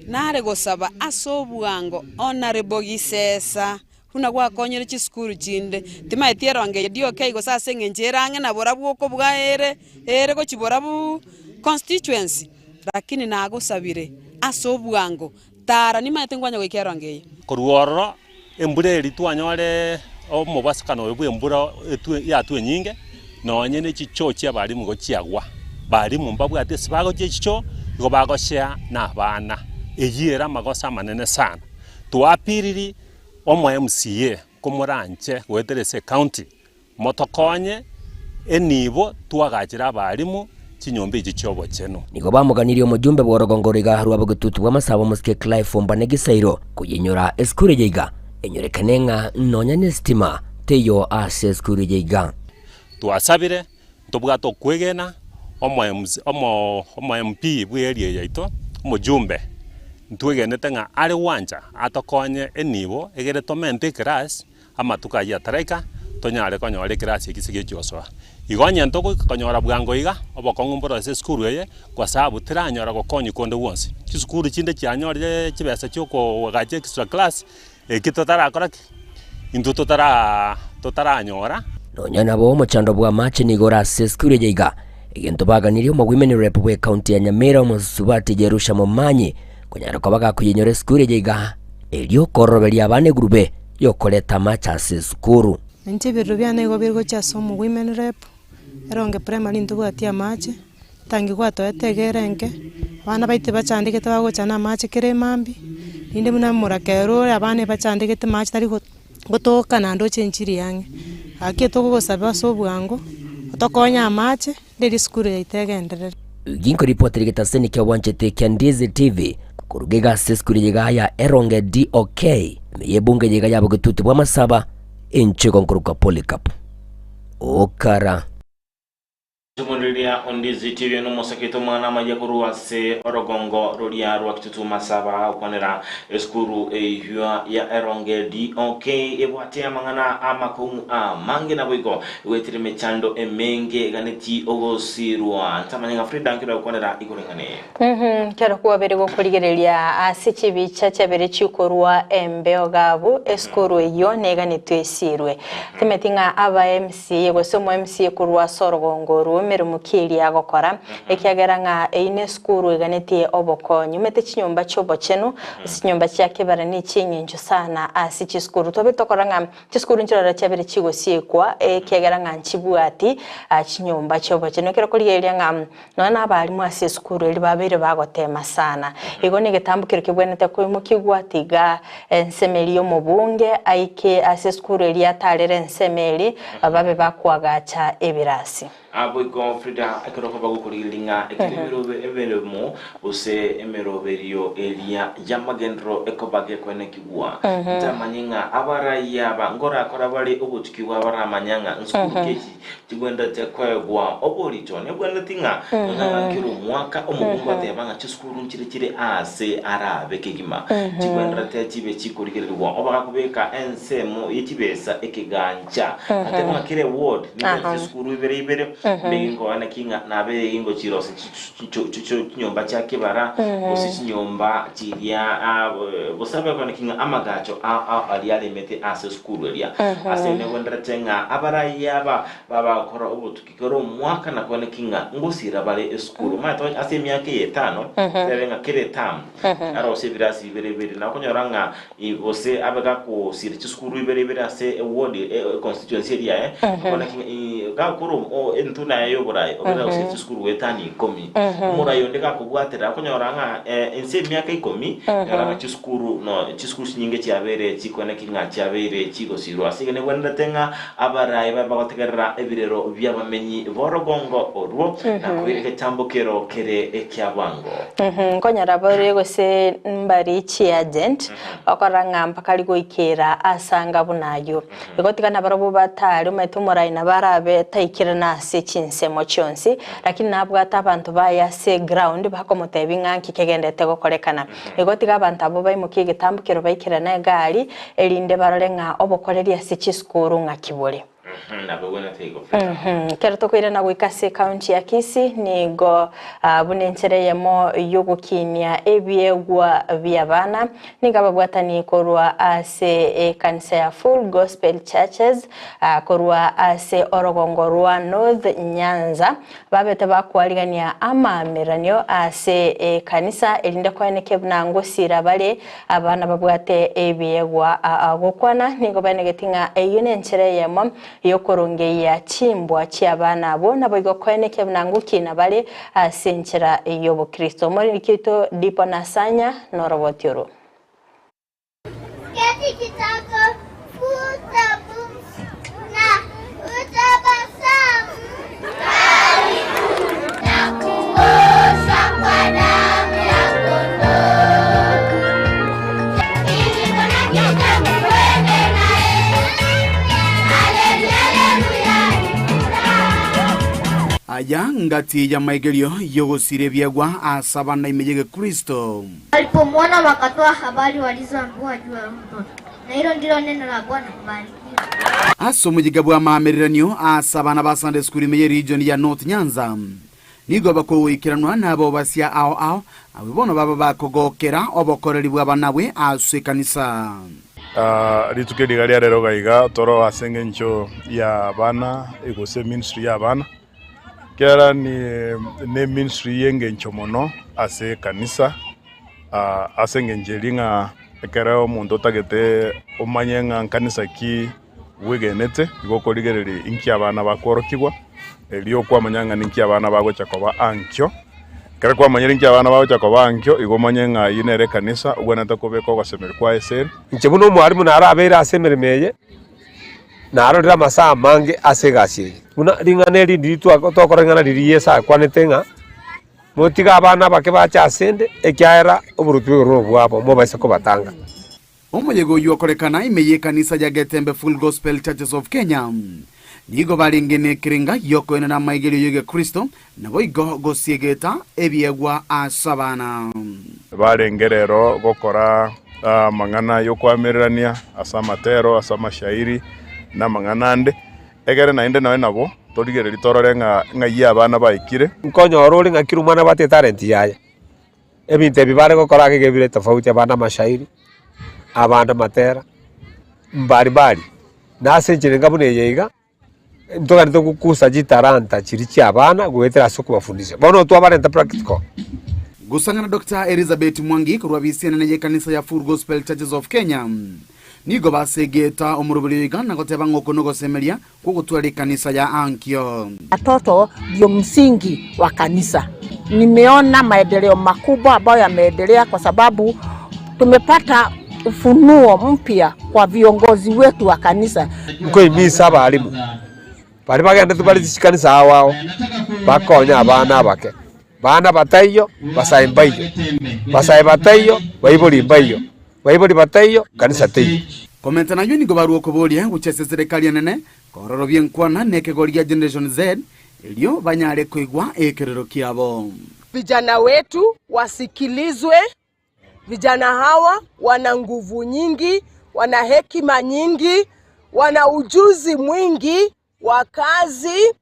Nare gosaba ase obwango Honourable Gisesa buna gwakonyire chisukuru chinde, timaeti eronge eye DOK gose ase eng'encho ere ang'e na borabwo okobua ere ere gochia borabwo constituency, lakini nagosabire ase obwango tara nimaete nkwanya goika eronge eye. Korwa ororo embura eria twanyore omobasukano oyo bw'embura etwe yatwa enyinge, nonye ne chichoo chi'abalimu igo chiagwa. Balimu mbabwate ase bagochia echichoo, igo bagoshare na abana. Eyio ere amagoso amanene sana. Twapiriri omo MCA komoranche goetera ase ecounty, motokonye enibo twagachire abalimu chinyomba echi chi'obochenu. Nigo bamoganirie omojumbe bw'orogongo roiga rwa bogetutu bw'amasabo omosike Clive Ombane Gisairo koyenyora esukuru eye iga enyorekane ng'a nonya nesitima teiyo ase esukuru eye iga. Twasabire ntobwate okwegena omo MC omo omo MP bwe area eye yaito omojumbe ntwegenete ng'a are gwancha atokonye enibo egere tomente eclass amatuko ayio ataraika tonyare konyora eclass eki ase gechi gosoa. Igo onye ntogoika konyora bwango iga obokong'u mboro ase esukuru eye kwa sababu teranyora gokonywa konde gwonsi. Chisukuru chinde chianyorire chibesa chia okoagacha extra class eki totarakora ki? Intwe totara totaranyora. Nonya nabo omochando bw'amache nigo ore ase esukuru eye iga, egento baganirie omogwimeni rep bw'ecounty ya Nyamira omosubati Jerusha Momanyi konyara koba gakoyenyora esukuru eye iga erio koroberia abana egurube yokoreta amache ase esukuru. Inche ebirero biane nigo bire gochia ase omogwimeni rep, eronge primary ntobwati amache, etangi gwatoete iga ere enke, abana baito bachandegete bagocha na amache kera emambia, rinde buna omorakera ore abana ebachandegete amache tari go gotoka naende oche enchiri ang'e. Gaki togogosaba ase obwango, otokonye amache, rende esukuru yaito egenderere. Ginkoripotera egetaseni kia obwanchete kia Ndizi TV koruga iga ase esukuru eye iga ya Eronge DOK ime y'ebunge eye iga ya bogetutu bw'amasaba enchwe igonkorokwa Polycarp Okara. Omoreria o Ndizi TV nomosakete omwana amaya korwa ase orogongo roria rwa Kitutu Masaba gokwanera esukuru eyio ya Eronge DOK ebwate amang'ana amakong'u amange naboigo Goetera emechando emenge eganetie ogosirwa. Ntamanye ng'a Frida nkero agokwanera igoro ing'ana eye. Kero kwabere gokorigereria ase chibicha chiabere chikorwa embeo gabu, esukuru eyio neganetwe esirwe. Timeti ng'a aba MCA gose omo MCA korwa ase orogongo orwo emeremo ki eria agokora, ekiagera ng'a eyio nesukuru eganetie obokonyi. Omanyete chinyomba chiobochenu, gose chinyomba chia kebara nechieng'encho sana ase chisukuru. Twabere tokora ng'a Chisukuru nchiroro chiabere chigosiekwa, ekiagera ng'a nchibwati chinyomba chi'obochenu. Ekero korigereria ng'a nonya na abalimu ase esukuru eria babeire bagotema sana. Igo negetambo keria kebwenerete koimokigwa tiga ensemo eria y'omobunge aike ase esukuru eria atarere ensemo eria babe bakoagacha ebirasi. Naboigo Frida ekero okoba gokorigereria ng'a ekero emerobe emeremo gose emeroberio eria y'amagenderero ekoba gekoenekigwa, ntamanye ng'a abarai aba ngorakora bare obotukigwa baramanya ng'a nsukuru ki echi chigwenerete koegwa oborito. Nebwenereti ng'a nonya ng'a kera omwaka omokungu ateba ng'a chisukuru nchire chire aase arabe kegima chigwenerete chibe chikorigererigwa. Obagakobeka ensemo ye chibesa ekegancha ateba ng'a kera eward Nigo chisukuru ibere ibere, mbege nkoa naki ng'a nabe ingochirosia chinyomba chia kebara, gose chinyomba chiria gose abe nkoa naki ng'a amagacho ao ao aria aremete ase esukuru eria. Ase negwenderete ng'a abarai aba babagokora obotuki kera omwaka nakoa naki ng'a ngosira bare esukuru. Omanyete ase emiaka eye etano, tebe ng'a kera etamu arosie ebirasi bibere bibere, nakonyora ng'a Gose abe gakosiria chisukuru ibere ibere ase eward, econstituency eria yaye, bono naki gakora Intwe naye y'oboraai, obere gose chisukuru goetania ikomi. Omorai onde gakobwatera okonyora ng'a inse emiaka ikomi, nyora ng'a chisukuru no chisukuru chinyinge chiabeire chikoeneki ng'a chiabeire chigosirwa. Ase igo nebwenerete ng'a abarai babe bagotegerera ebirero bi'abamenyi b'orogongo orwo, na koira egetambo kero kere ekia bwango. Nkonyora bare gose mbari chiagent, okorora ng'a mpaka rigoikera ase anga buna ayio. Igo tiga nabarabwo batare omanyete omorai nabo arabe taikirana ase chinsemo chionsi, lakini nabwate abanto baye ase eground bakomotebia ng'a nki kegenderete gokorekana. Igo tiga abanto abwo baimokie egetambo kero baikirana egari, erinde barore ng'a obokoreri ase chisukuru ng'aki bore. Ekero tokoirana goika ase ekaunti ya Kisii nigo buna enchera eyemo y'ogokinia ebiegwa bi'abana, nigo ababwatani korwa ase ekanisa ya Full Gospel Churches korwa ase orogongo rwa North Nyanza babete bakwarigania amaameranio ase ekanisa erinde koeneke buna ngosira bare abana babwate ebiegwa gokwana nigo baenegeti ng'a eyio nenchera eyemo y'okorongeyia chimbwa chi'abana abwo naboigo koeneke buna ngokina bare ase enchera y'obokristo. Omoriki oito Dipo Nasanya noroboti orwo. Keti kitako futa pumzi na utabasamu. Na kuoshwa kwa damu ya kondoo. Ili Bwana kitabu uende naye. Haleluya, haleluya, ni furaha. Aya ngati y'amaigerio y'ogosiria ebiegwa ase abana ime y'egekristo. Walipomwona wakatoa habari walizoambiwa juu ya huyo mtoto, na hilo ndilo neno la Bwana. Barikiwe. Ase omoyiga bw'amaamereranio ase abana ba Sunday School ime ye region ya North Nyanza, nigo bakogoikeranwa nabobasia ao ao, abwo bono baba bakogokera obokoreri bw'abanabwe ase ekanisa. Rituko eri iga riarero iga iga toro ase eng'encho y'abana gose eministry y'abana. Ekiagera ne ministry y'engencho mono ase ekanisa, ase engencho eria ng'a ekero omonto otagete omanye ng'a nkanisa ki bwegenete, igo okorigereria inki abana bakworokigwa, erio okwamanya ng'a ninki abana bagocha koba ankio. Ekero kwamanyire inki abana bagocha koba ankio, igo omanye ng'a eyio nere ekanisa obwenerete kobeka ogosemeria kwaye ase ere. Inche buna omwalimu narabeire ase emeremo eye, Narorire amasaa amange ase egasi eye. Buna ring'ana eri ndiri tokora ring'ana riria Yeso akwanete ng'a, Motige abana abake bache asende, ekiagera oboruoti bwa igoro nobwabo, mobaise kobatanga. Omoyega oyio okorekana ime y'ekanisa ya Getembe Full Gospel Churches of Kenya nigo barenge nekerenga giokoenena amaigerio y'egekristo naboigo gosiegeta ebiegwa ase abana. Barenge rero gokora amang'ana y'okoamererania ase amatero, ase amashairi, na amang'ana ande, egere naende nonya nabo torigererie torore ng'a ng'ai abana baikire. Nkonyora ore ng'a kera omwana abwate etalent yaye, ebinto ebi bare gokora iga ebire tofauti, abande amashairi, abande amatera, mbari mbari. Na ase enchera enga buna eye iga. Ntoganete gokusa chitalanta chiria chi'abana goetera ase okobafundisia. Bono twabarenta practical. Gosang'ana Doctor Elizabeth Mwangi korwa bisi enene y'ekanisa ya Full Gospel Churches of Kenya nigo basegeta omoroberi oyo iga na goteba ng'a oko nogosemeria kw'ogotwara ekanisa ya ankio. Watoto ndio msingi wa kanisa. Nimeona maendeleo makubwa ambayo yameendelea kwa sababu tumepata ufunuo mpya kwa viongozi wetu wa kanisa. Nkoimisa abalimu baria bagendete bare chikanisa ao ao, bakonye abana abake, bana bataiyo, basae mbaiyo, basae bataiyo, baibori mbaiyo, baibori bataiyo, kanisa teiyo. Komenta nayio nigo barua okoboria gochia ase eserekari enene kororobia enkwana na ekegori gia Generation Z erio banyare koigwa ekerero kiabo. Vijana wetu wasikilizwe. Vijana hawa wana nguvu nyingi, wana hekima nyingi, wana ujuzi mwingi wa kazi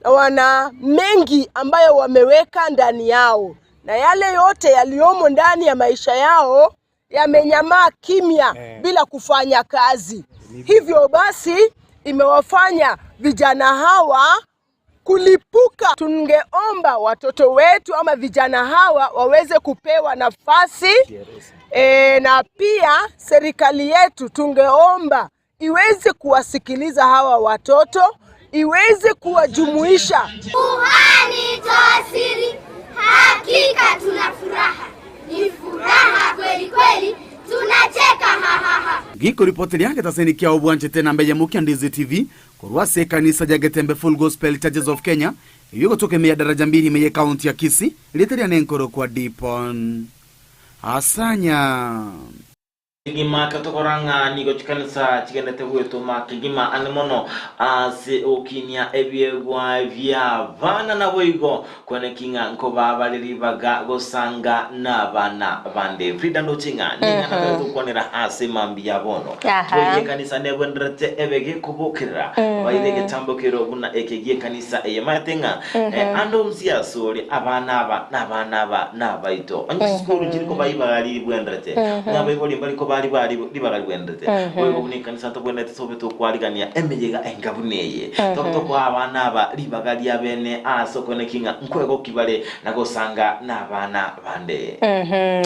na wana mengi ambayo wameweka ndani yao, na yale yote yaliyomo ndani ya maisha yao yamenyamaa kimya bila kufanya kazi. Hivyo basi imewafanya vijana hawa kulipuka. Tungeomba watoto wetu ama vijana hawa waweze kupewa nafasi e, na pia serikali yetu tungeomba iweze kuwasikiliza hawa watoto iweze kuwajumuisha. Kuhani toa siri, hakika tuna furaha, ni furaha kweli kweli, tunacheka hahaha. Gikoripoti getaseni kia obwanchete namba eyemo kia Ndizi TV korwa ase ekanisa ya Getembe Full Gospel Churches of Kenya eyio egotoka ime ya Daraja Mbili ime ye county ya Kisii rieta riane nkorokwa Dipon Asanya. Kegima ekero ng'a nigo chikanisa chigendete gwetoma kegima ang'e mono ase ogokinia ebiegwa bi'abana naboigo kweneki ng'a nkobabare ribaga gosanga nabana bande. Frida ndoche ng'a ning'ana tore tokwanera ase mambia bono. Tboigo ekanisa nebwenerete ebe gekobokerera baire egetambo kero buna eke gi'ekanisa eye. Maete ng'a ande onsi asore abana aba nabana aba nabaito. Onye chisukuru chiri koba ribaga ribwenerete, onye abaibori mbari koba ribaga ribaga ribwenerete, boigo buna ekanisa tobwenerete tobe tokwarigania emeyega enga buna eye. Tobe tokoa abana aba ribaga ria bene ase okoeneki ng'a nkwegoki bare na gosanga nabana bande.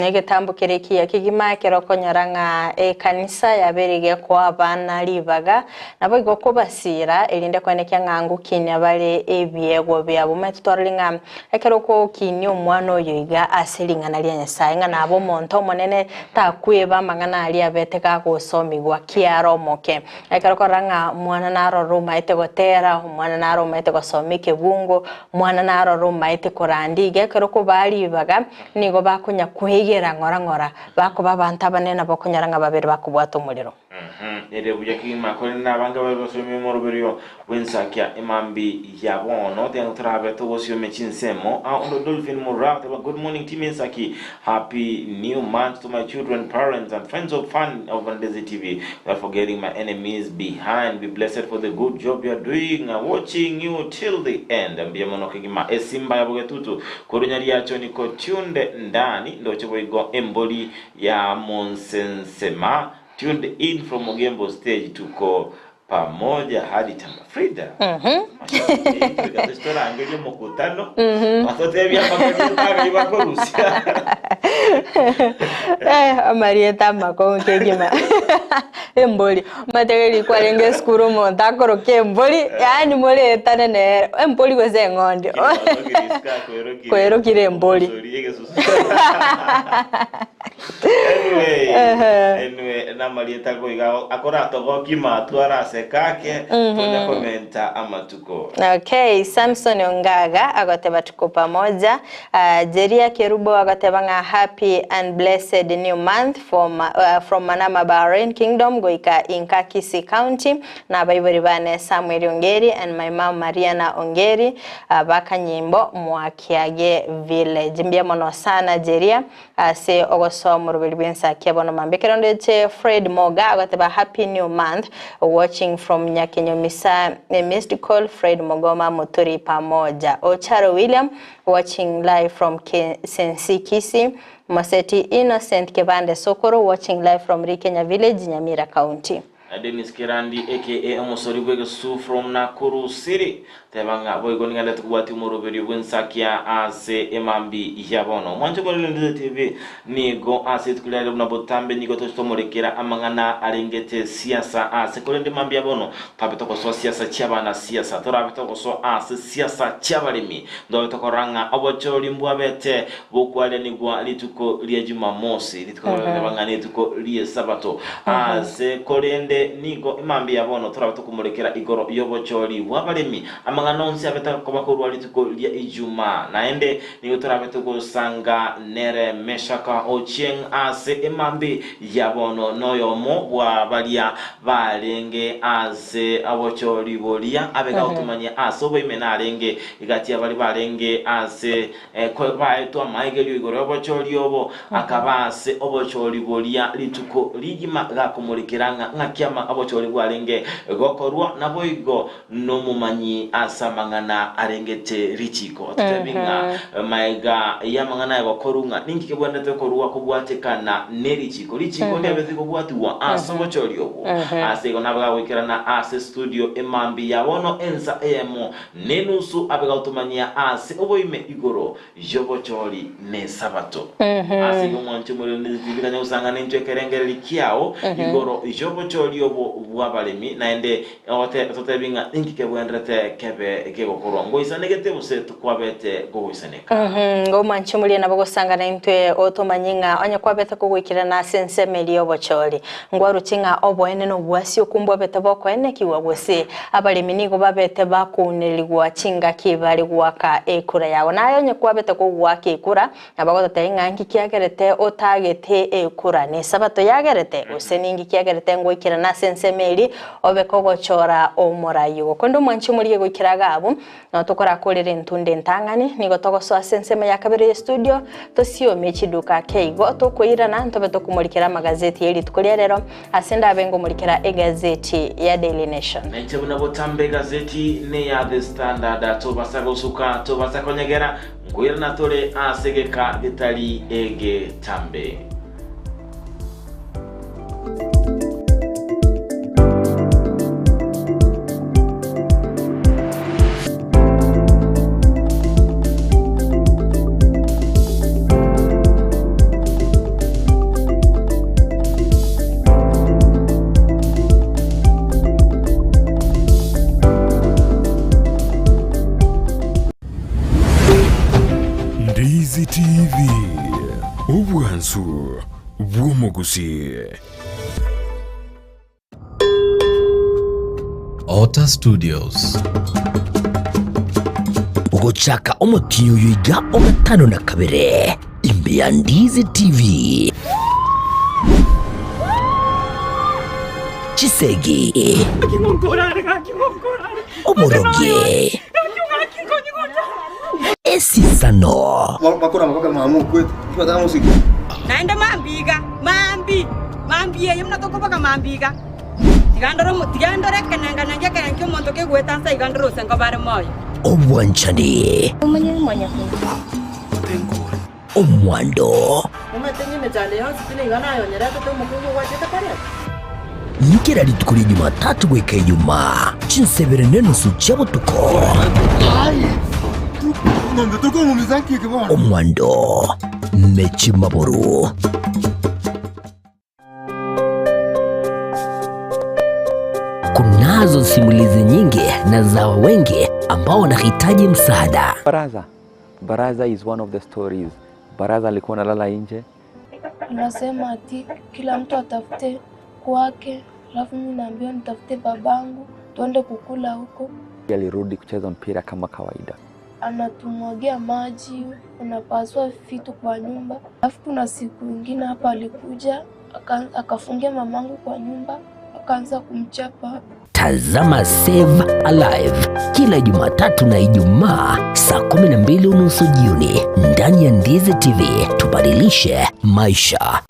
Egetambo keria ekiya kegima ekero okonyora ng'a ekanisa yabeire gekoa abana ribaga, naboigo kobasiira, erinde koenekia ng'a ngokinia bare ebiegwa biabo. Omanyete twarorire ng'a ekero ogokinia omwana oyo iga ase ring'ana ria Nyasae, ng'a nabe omonto omonene, takweba amang'ana aria abete gagosomigwa kiaro omoke. Ekero okorora ng'a omwana narore omaete gotera, omwana naro omaete gosoma ekebungo, omwana narore omaete korandia iga, ekero okobaa ribaga, nigo bakonya kwegera ng'ora ng'ora, bakoba abanto abanene nabo okonyora ng'a babere bakobwata omorero. Ere buya kegima, korende nabange babe basomie omoroberio bw'ensakia emambi ya bono. Tiga torabe togosiomi chinsemo. Ondo Dolphin Murao teba good morning team Ensaki, happy new month to my children, parents and friends of fun of Ndezi TV. Without forgetting my enemies behind. Be blessed for the good job you are doing. Watching you till the end. Mbuya mono kegima. Esimba ya bogetutu korwa Nyariacho niko tuned ndani ndoche boigo embori ya Monsensema tuned in from Ogembo stage tuko pamoja hadi tama Frida torangerie omokutano batotebie amarieta aria bakorusia Amarieta amakong'u kegima embori omanyete riria kwarenge esukuru omonto akoroka embori yaani moretane nere embori gose eng'ondi kwerokire embori. Anyway, anyway, namarieta goiga akoratogokia matwa araseka ake tonya komenta amatuko. Okay, Samson Ongaga agoteba tuko pamoja. Jeria Kerubo agoteba ng'a happy and blessed new month from, from Manama Bahrain Kingdom goika inka Kisii County na abaibori bane Samuel Ongeri and my mom Mariana Ongeri bakanyimbo Mwakiage Village. Mbuya mono sana Jeria Ase ogosoa omoroberi bw'ensakia bono mambia ekero ndeche Fred Moga agoteba happy new month watching from Nyakenyomisa a missed call Fred Mogoma Muturi pamoja Ocharo William watching live from Sensi Kisii Moseti Innocent Kebande Sokoro watching live from Rikenya Village Nyamira County. Na Dennis Kerandi aka omosori bw'egesusu from Nakuru City, teba ng'a boigo niganderete kobwatia omoroberio bw'ensakia ase emambi ya bono. Omwancho morero Ndize TV nigo ase rituko riarero buna botambe nigo toche tomorekera amang'ana arengete siasa ase korende emambi ya bono torabe togosoa siasa chi'abana siasa torabe togosoa ase siasa chi'abaremi ntobe tokorora ng'a obochori mbwabete bokwarianigwa rituko ria Jumamosi, rituko togoteba ng'a nerituko ri'Esabato. Ase korende nigo emambia ya bono torabe tokomorekera igoro y'obochori bw'abaremi, amang'ana onsi abe takoba korwa rituko ria Ijumaa. Naende nigo torabe togosanga nere Meshaka Ochieng ase emambia ya bono noyomo bwa baria barenge ase obochori boria abe gagotomanyia ase oboime narenge egati ya baria barenge ase Baetwe amaigerio igoro y'obochori obo, akaba ase obochori boria rituko rigima gakomorekera ng'a ng'aki obochori bwarenge gokorwa, naboigo nomomanyi ase amang'ana arengete richiiko. Totebi ng'a maega y'amang'ana aya gokorwa ng'a ninki kebwenerete korwa kobwatekana nerichiiko. Richiiko ndiabete kobwatigwa ase obochori obwo. Ase igo nabe gagoikerana ase studio emambia ya bono ensa eyemo Nenusu abe gagotomanyia aase oboime igoro y'obochori n'Esabato. Ase igo mwanche omorero ne chitibi kanya gosang'ana intwe ekerengererio kiao igoro y'obochori. obochori obo bw'abaremi, naende ototebi ng'a ninki kebwenerete kebe kegokorwa. Ngoisanegete gose tikwabete kogoisaneka? Ng'omwanche morie nabo gosangana intwe otomanye ng'a onye kwabete kogoikerana ase ensemo eria y'obochori. Ngwaruche ng'a oboene na obwasi okwo mbwabete bokoenekigwa gose abaremi nigo babete bakounerigwa chingaki bare goaka ekura yao. Naye onye kwabete kogoaka ekura, nabo agototebia ng'a nki kiagerete otagete ekura? Nesabato yagerete? Gose ninki kiagerete ngoikerana ase ensemo eria obe kogochora omorai ogo? Korende omwanchi omorigie goikera iga abwo, Nabo tokorakorere entunda entang'ani, nigo togosoa ase ensemo ya kabere y'estudio, tosiomie chiduka ake igo, tokoirana ntobe tokomorikera amagazeti ye rituko ria rero, ase ndabe ngomorikera egazeti ya Daily Nation. Nainche buna botambe egazeti neya The Standard, tobasa gosuka, tobasa konyegera, nkoirana tore ase egeka getari egetambe. Ndizi TV, obwansu bw'omogusii. Otter Studios. Ogochaka omotienyi oyo iga o gatano na kabere, imbe ya Ndizi TV. Chisegi, oborogi, esisano. Naende mambia iga, mambi, mambia eye buna tokoboka mambia iga, tiga ndore omo tiga ndore ekenenganengi ekerengo ki'omonto kegoeta nse iga ndore ose nkoba are moyo. Obwanchani. Omwando. Omanyete ng'a emechando yonsi pi nigo nayonyeretete omokungu ogwachete koreta? Kera rituko ria Jumatatu goika Ijumaa, chinsebere nenusu chia botuko. Omwando Mechimaburu. Kunazo simulizi nyingi na za wengi ambao wanahitaji msaada. Baraza. Baraza is one of the stories. Baraza alikuwa analala nje. Anasema ati kila mtu atafute kwake, alafu mimi naambiwa nitafute babangu tuende kukula huko. Alirudi kucheza mpira kama kawaida. Anatumwagia maji, unapasua vitu kwa nyumba. Alafu kuna siku ingine hapa alikuja akafungia mamangu kwa nyumba akaanza kumchapa. Tazama Save Alive kila Jumatatu na Ijumaa saa 12:30 jioni ndani ya Ndizi TV. Tubadilishe maisha.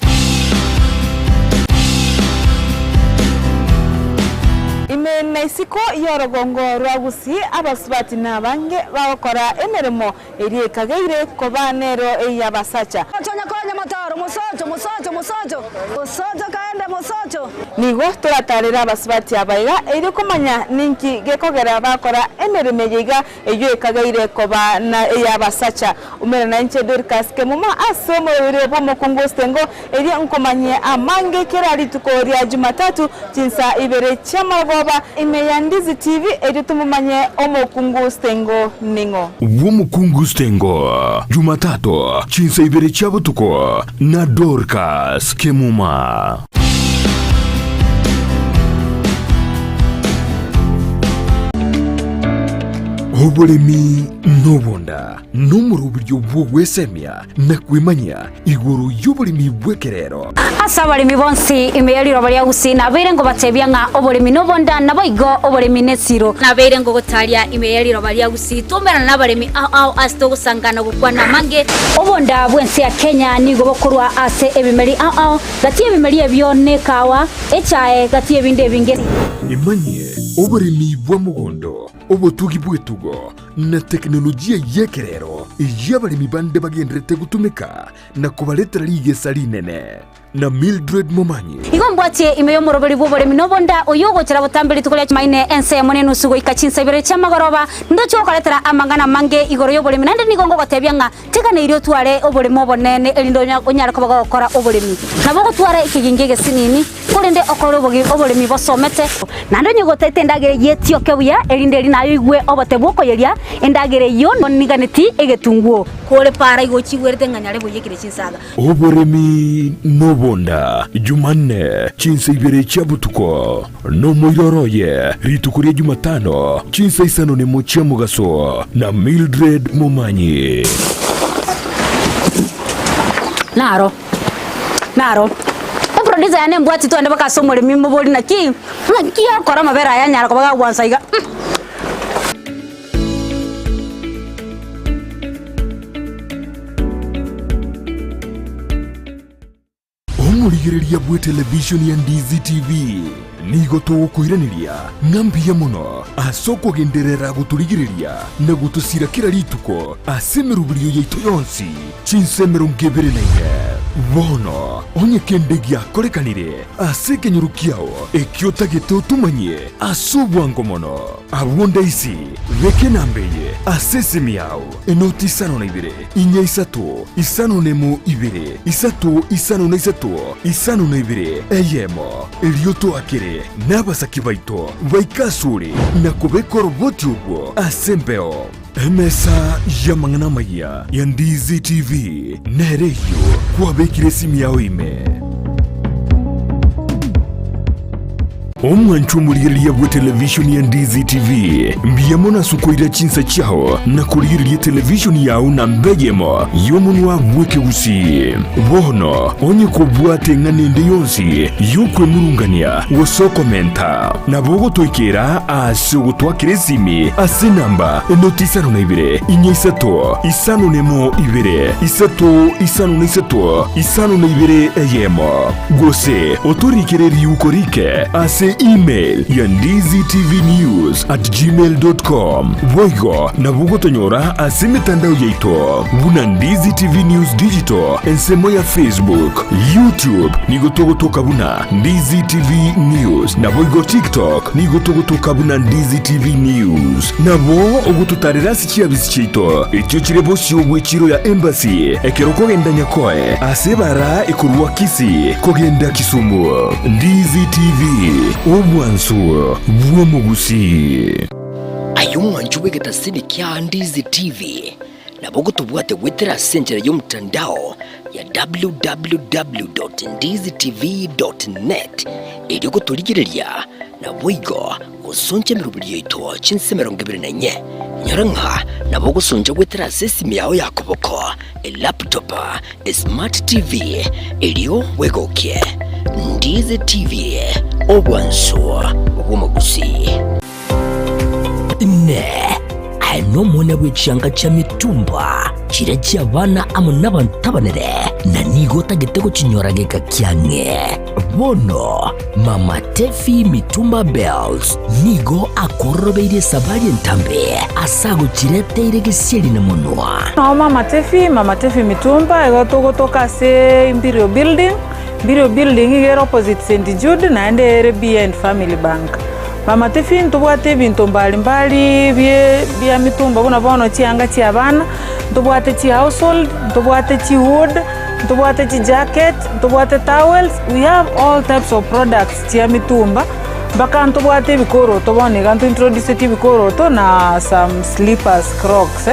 Ime na isiko y'orogongo rwa Gusii abasubati nabange bagokora emeremo eria ekageire koba nero ey'abasacha. Nigo toratarere abasubati aba iga erio komanya ninki gekogera bakora emeremo eye iga eyio ekageire koba na ey'abasacha. Umera nainche Dorcas Kemuma ase omoroberi bw'omokungu Ostengo erio nkomanyie amange kera rituko ria Jumatatu chinsa ibere chi'amarogoba ime ya Ndizi TV erio tomomanye omokungu Stengo ning'o. Bw'omokungu Stengo, Jumatatu, chinsa ibere chia botuko, na Dorcas Kemuma. Oboremi nobonda nomoroberio bw'ogwesemia na kwemanyia igoro y'oboremi bw'ekerero. Ase abaremi bonsi ime ye riroba ria Gusii nabeire ngobatebia ng'a oboremi nobonda, naboigo oboremi nesiro. Nabeire ngogotaria ime ye riroba ria Gusii twaumerana nabaremi ao ao ase togosangana gokwana amange. Obonda bw'ense ya Kenya nigo bokorwa ase ebimeri ao ao, gati y'ebimeri ebio nekawa, echae, gati y'ebinde ebinge. Emanyie oboremi bwa mogondo, obotugi bw'etugo, na tekinolojia y'ekerero eyio abaremi bande bagendererete gotumeka na kobaretera rigesa rinene. na Mildred Momanyi. Igo mbwatie ime y'omoroberi bw'oboremi na obonda, oyio ogochera botambe rituko ria Chumaine ensemo nenusu goika chinsa ibere chi'amagoroba, ndoche gokoretera amang'ana amange igoro y'oboremi, naende nigo ngogotebia ng'a teganeirie otware oboremo obonene, erinde onyare koba gogokora oboremi. Nabo ogotwara ekegingi egesinini, korende okore oboremi bosomete. Naende onye gotaete endagera eyio etioke buya, erinde eri naye oigwe obote bw'okoyeria endagera eyio niganeti egetunguo. Kore para igo ochigwerete ng'a nyare boiyekire chinsaga. Oboremi nobonda, Jumanne, chinsa ibere chia botuko, nomoiroro oye, rituko ria Jumatano, chinsa isano nemo chia mogaso, na Mildred Momanyi. Naro, naro. Eproducer yane embwati twende mpaka ase omoremi mobori naki, naki akora amabere aya anyara koba gagwansa iga. Omorigereria bw'etelevishoni ya Ndizi TV nigo togokoiraneria ng'a mbuya mono ase okogenderera gotorigereria na gotosira kera rituko ase emeroberio yaito yonsi chinsa 24. Bono onye kende giakorekanire ase ekenyoro kiao ekio otagete otomanyie ase obwango mono, Abwo ndaisi, beka enamba eye ase esimi yao, enoti isano na ibere, inya isato, isano na emo ibere, isato isano na isato, isano na ibere, eyemo. Erio toakere nabasaki baito baike asore na kobeka oroboti orwo ase embeo. Emesa y'amang'ana amayia ya Ndizi TV nere eyio kwabekire esimi yao ime. Omwanchwa omorigereria bwe televishoni ya Ndizi TV, mbuya mono ase okoira chinsa chiao na korigereria televishoni yao namba eyemo y'omonwa bw'ekegusii. Bono onye kobwate eng'ana ende yonsi y'okwemurungania gose okomenta, nabo ogotoikera ase ogotwakera esimi ase enamba enoti isano na ibere, inya isato, isano na emo ibere, isato isano na isato, isano na ibere eyemo. Gose otorikere riuko rike ase email ya ndizitvnews@gmail.com. Boigo nabo ogotonyora ase emetandao yaito buna Ndizi TV News Digital ensemo ya Facebook, YouTube nigo togotoka buna Ndizi TV News, naboigo TikTok nigo togotoka buna Ndizi TV News. Nabo ogototarera ase chiabisi chiaito echio chire bosio bw'echiro ya Embassy ekero okogenda Nyakoe ase ebara ekorwa Kisii kogenda Kisumu. Ndizi TV, obwansu bw'omogusii. Aye omwancho bw'egetasini kia Ndizi TV, nabo ogotobwate goetera ase enchera y'omotandao ya www.ndizitv.net erio gotorigereria naboigo gosoncha emeroberi yaito chinsa 24. Inyora ng'a nabo ogosoncha goetera ase esimi yao ya koboko, elaptop, esmart TV, erio bwegokie. Ndizi TV, obwansu bw'omogusii. Inee! Aye nomwana bwe chianga chia mitumba, chiria chi'abana amo nabanto abanene, na nigo otagete gochinyora geka kiang'e? Bono Mama Tefi Mitumba Bells nigo akororobeirie esabari entambe ase agochireteire gesieri na monwa. Nao Mama Tefi, Mama Tefi Mitumba, igo togotoka ase Imperial Building, Imperial Building iga ere opposite St Jude naende ere behind Family Bank. Mama Tefi ntobwate ebinto mbali mbali bie bia mitumba buna bono chianga chia abana, ntobwate chi household, ntobwate chi wood, ntobwate chi jacket, ntobwate towels, we have all types of products chia mitumba, mpaka ntobwate ebikoroto bono iga nto introduceti ebikoroto na some slippers, crocs.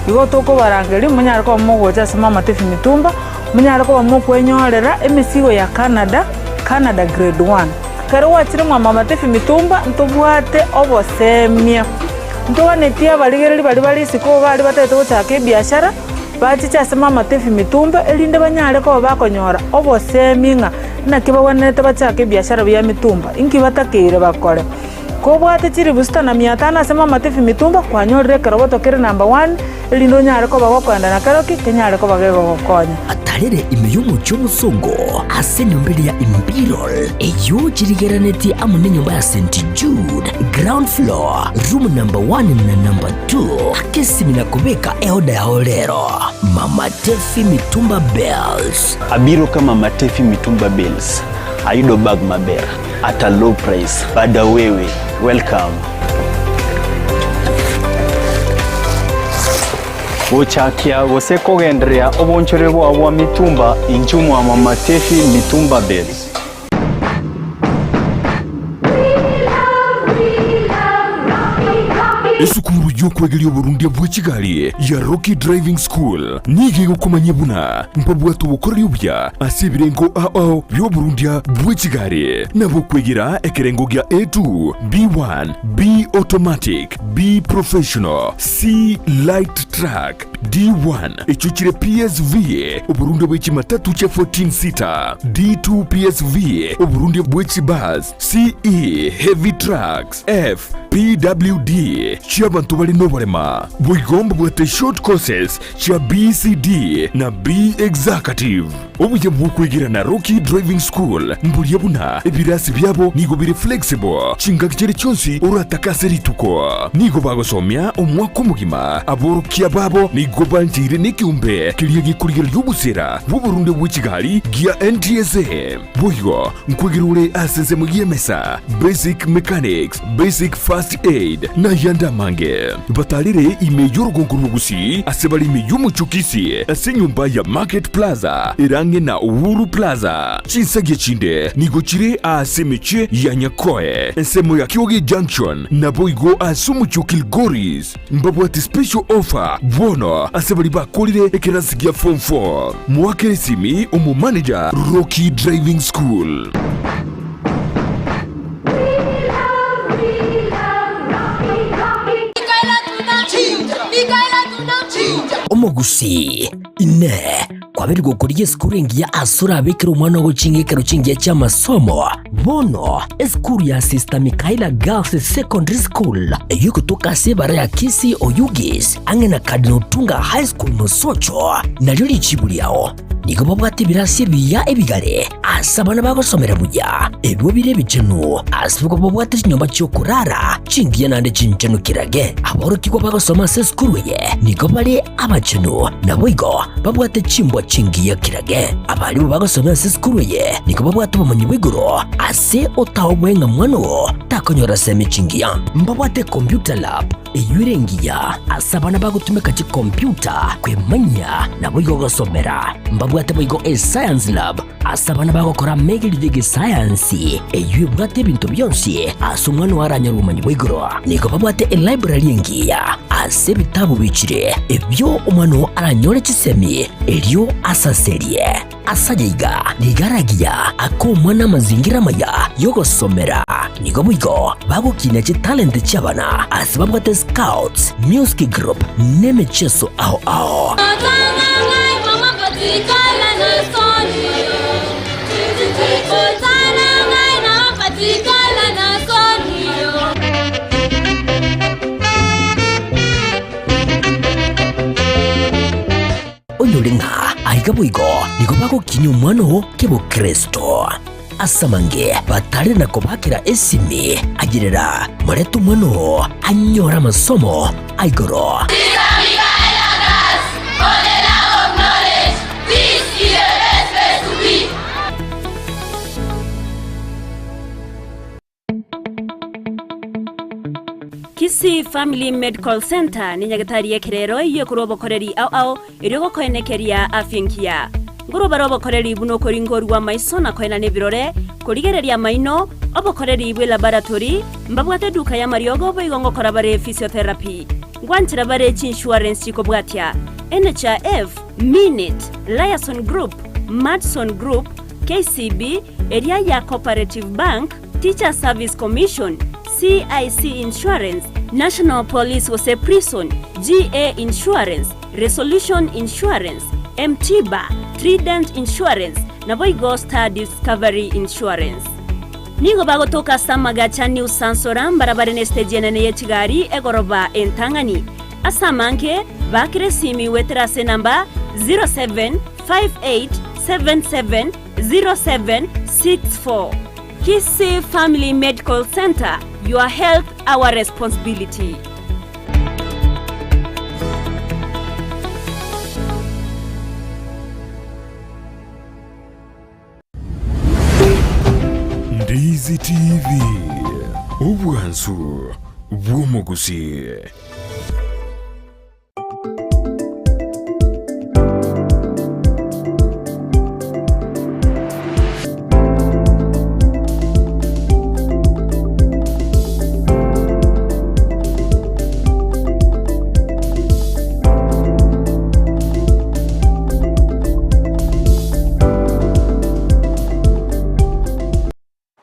Igo tokobarangeria monyare koba mogocha ase Mama Tefi Mitumba, monyare koba mokwenyorera emesigo ya Canada, Canada grade one. Ekero gwachire mwa Mama Tefi Mitumba ntobwate obosemia, ntoganetie abarigereria baria bare isiko iga aria batagete gochaka ebiashara, bachiche ase Mama Tefi Mitumba erinde banyare koba bakonyora obosemia ng'a naki bagwenerete bachake ebiashara bia mitumba, inki batakeire bakore. Kobwate chilifu sita na mia tano ase Mama Tiffy Mitumba, kwanyorire ekeroboto kere number one, erinde onyare koba gokoenda na keroki, kenyare koba gegogokonya. Atarere ime y'omochie omosongo ase enyomba eria ya Imperial, eyio chirigeranetie amo nenyomba ya St. Jude, ground floor, room number one na number two. Aka esimi na kobeka eoda yao rero. Mama Tefi Mitumba Bells. Abiro ka Mama Tefi Mitumba Bells. Ayudo bag maber at a low price. Bada wewe, welcome. Gochakia gose kogendereria obonchore bwao bwa mitumba inchuo mwa Mama Tefi Mitumba Bales. Esukuru y'okwegeria oborundia bwe chigari ya Rocky Driving School nigo egokomanyia buna mbabwate obokoreri obuya ase ebirengo ao ao bi'oborundia bwe chigari, nabo okwegera ekerengo gia A2, B1, B Automatic, B Professional, C Light Truck, D1 echio chire PSV, oborundia bwe chimatatu chia 14 seater, D2 PSV, oborundia bwe chibus, CE Heavy Trucks, F PWD chi'abanto bare noborema. Boigo mbabwate short courses chia BCD na B Executive. Obuya bw'okwegera na Rocky Driving School mboria buna ebirasi biabo nigo bire flexible chingaki chiria chionsi oratake ase rituko. Nigo bagosomia omwaka omogima. Aborokia babo nigo bancheire nekeombe keria gekorigereria obosera bw'oborunde bwe chigari gia NTSA. Boigo nkwegera ore ase ensemo y'emesa, basic mechanics, basic first aid, na ayande amange. Batarire ime y'orogongo rw'Ogusii ase bare ime y'omochie o Kisii ase enyomba ya Market Plaza ere ang'e na Uhuru Plaza. Chinsagia chinde nigo chire ase emechie ya Nyakoe, ensemo ya Kioge Junction, naboigo ase omochie o Kilgoris. Mbabwate special offer bono ase baria bakorire ekerasi gia form 4. Moakere esimi omomanager Rocky Driving School. Omogusii, Inee! Kwabeire gokorigia esukuru engiya ase orabekere omwana ogochinga ekero chingiya chi'amasomo? Bono, esukuru ya Sister Michaela Girls Secondary School, eyio egotoka ase ebara ya Kisii Oyugis, ang'e na Cardinal Otunga High School Mosocho, nario richibu riao. Nigo babwate ebirasi ebiya ebigare ase abana bagosomera buya, ebio bire ebichenu, ase igo babwate chinyomba chi'okorara chingiya naende chinchenu kirage. Aborokigwa bagosoma ase esukuru eye nigo bare abachenu, naboigo babwate chimbwa chingiya kirage. Abarimu bagosomera ase esukuru eye nigo babwate obomanyi bwa igoro ase otaobwe ng'a mwana oo takonyora semi chingiya. Mbabwate computer lab eyio ere engiya ase abana bagotumeka chikompiuta kwemanyia naboigo gosomera. Mbabwate boigo escience lab ase abana bagokora amegerio y'egesayansi eyio ebwate ebinto bionsi ase omwana oo aranyore obomanyi bwa igoro. Nigo babwate elibrary engiya ase ebitabu bichire ebio omwana oo aranyore chisemi erio asaserie. Ase aya iga nigo aragiya ake omwana amazingira amaya y'ogosomera. Nigo boigo bagokinia chitalenti chi'abana ase babwate scouts, music group, n'emecheso ao ao. Onyore ng'a aiga boigo nigo bagokinyia omwana oo kebokristo. Ase amange batare na kobakera esimi, ayerera, morete omwana oo anyore amasomo a igoro. Kisii Family Medical Centre ne nyagetari y'ekerero eyio ekorwa obokoreri ao ao erio gokoenekeria afya engiya. Nkorwa bare obokoreri buna okoringorwa amaiso na koenana ebirore, korigereria amaino, obokoreri bwe laboratory, mbabwate eduka y'amariogo boigo ngokora bare physiotherapy. Ngwanchera bare chiinsurance chikobwatia, NHIF, Minit, Liason Group, Madison Group, KCB, eria ya Cooperative Bank, Teachers Service Commission, CIC Insurance, National Police gose Prison, GA Insurance, Resolution Insurance, M-Tiba, Trident Insurance, naboigo Star Discovery Insurance. Nigo bagotoka ase amagacha New Sansora mbarabare nesiteji enene ye chigari egoroba entang'ani. Ase amange, baakera esimi goetera ase enamba 0758770764. Kisii Family Medical Centre, your health our responsibility. Ndizi TV, obwansu bw'omogusii.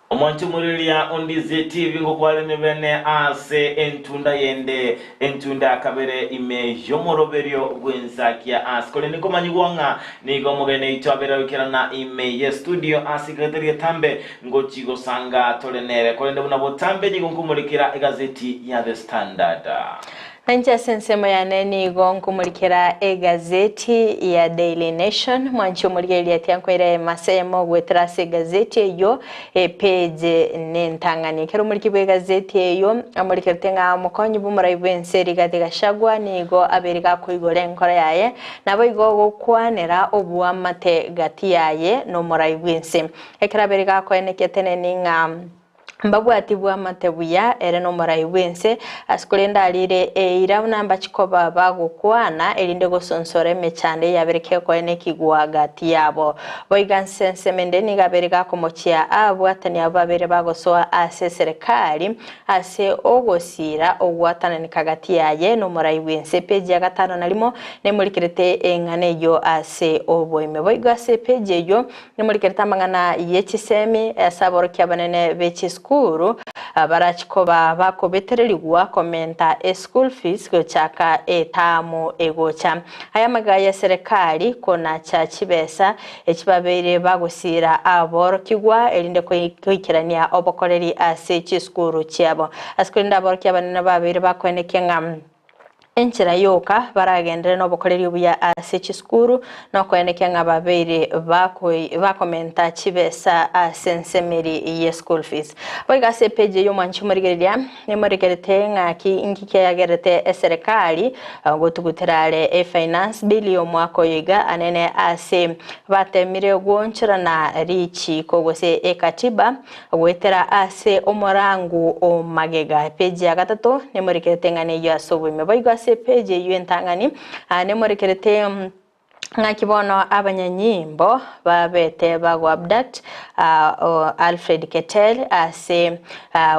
Omwanche omoriria ondizie TV ngokwarene bene ase entunda yende, entunda ya kabere ime y'omoroberio bw'ensakia ase korende nkomanyigwa ng'a nigo omogeni oito abere goikerana ime ye studio ase ekerete getambe ngochi gosanga tore nere korende buna botambe nigo nkomorekera egazeti ya The Standard. Na inche ase ensemo yane nigo nkomorikera egazeti ya Daily Nation, mwanche omorigereria tiankoira emasemo goetera ase egazeti eyio epage nentang'ani. Ekero omoriki bw'egazeti eyio amorikerete ng'a omokonyi bw'omorai bw'ense Rigathi Gachagua nigo abeire gakoigora enkoro yaye naboigo gokwanera oboamate gati yaye nomorai bw'ense. Ekero abeire gakoenekia teneni ng'a Mbabwati bw'amate buya, ere nomorai bw'ense, ase korende arire eira buna mbachi koba bagokwana, erinde gosonsora emechando eyabere kekoenekigwa gati yabo. Boigo ase ensemo ende nigo abeire gakomochia ababwatani abwo babere bagosoa ase eserekari ase ogosiira ogwatananeka gati yaye nomorai bw'ense. Epeji ya gatano na rimo nemorikerete eng'ana eyio ase oboime. Boigo ase epeji eyio Nimorikerete amang'ana ye chisemi ase aborokia abanene be chisukuru barachi koba bakobetererigwa komenta eschool fees gochaka etamu egocha. Aya amagega ye serekari konacha chibesa echibabeire bagosiira aborokigwa erinde goikerania obokoreri ase chisukuru chiabo. Ase korende aborokia abanene babeire bakoenekia ng'a Enchera yoka baragenderere nobokoreri obuya ase chisukuru nokoenekia ng'a babeire bakomenta chibesa ase ensemeri ye school fees. Boigo ase epage eye omwanchi omorigereria nemorigerete ng'aki inki kiagerete eserekari gotugutera are e finance bill y'omwaka oyo iga anene ase batemire goonchorana richiko gose ekatiba Goetera ase omorangu o magega. Epeji ya gatato nemorekerete eng'ana eyio ase oboime. Boigo ase epeji eyio entang'ani nemorekerete ng'aki bono abanyanyimbo babete bago abduct Alfred Keter ase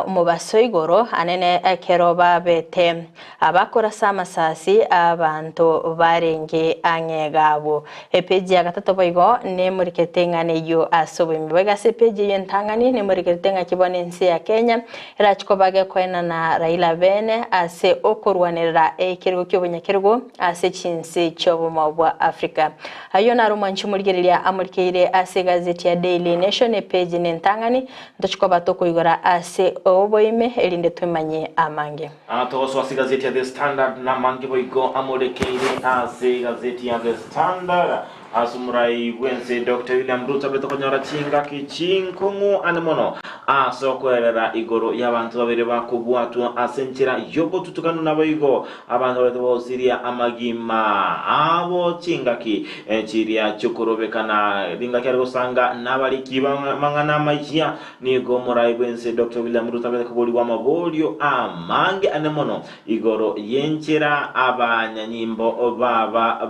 omobaso igoro anene ekero babete Abakorasa amasasi abanto barenge ang'e gabwo. Epeji ya gatato boigo nemorikerete eng'ana eyio ase oboime. Boigo ase epeji eyio entang'ani nemorikerete ng'aki bono ense ya Kenya erachi koba gekoenana Raila bene ase okorwanerera ekerogo ki'obonyakerogo ase chinse chi'obomo bwa Africa. Ayio naro omwanchi omorigereria amorikeire ase egazeti ya Daily Nation epeji nentang'ani ntochi koba tokoigora ase oboime erinde twemanye amange. Togosoa ase egazeti ya The Standard namange boigo amorekeire ase egazeti ya The Standard ase omorai bwense Dr William Ruto abete konyora chingaki chinkong'u ane mono ase okoerera igoro y'abanto babere bakobwatwa ase enchera y'obotutukanu naboigo abanto babete bagosiria amagima abo chingaki chiria chiokorobekana ringaki are gosanga nabariki b'amang'ana amayia Nigo omorai bw'ense Doctor William Ruto abete koborigwa amaborio amange ane mono igoro y'enchera abanyanyimbo baba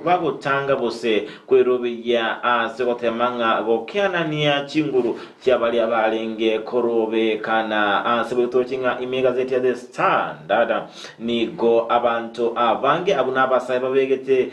bagotanga gose kwerobeyia ase gotema ng'a gokeanania chinguru chia baria barenge korobekana ase bwetochi ng'a ime egazeti ya The Standard nigo abanto abange abwo nabasae babegete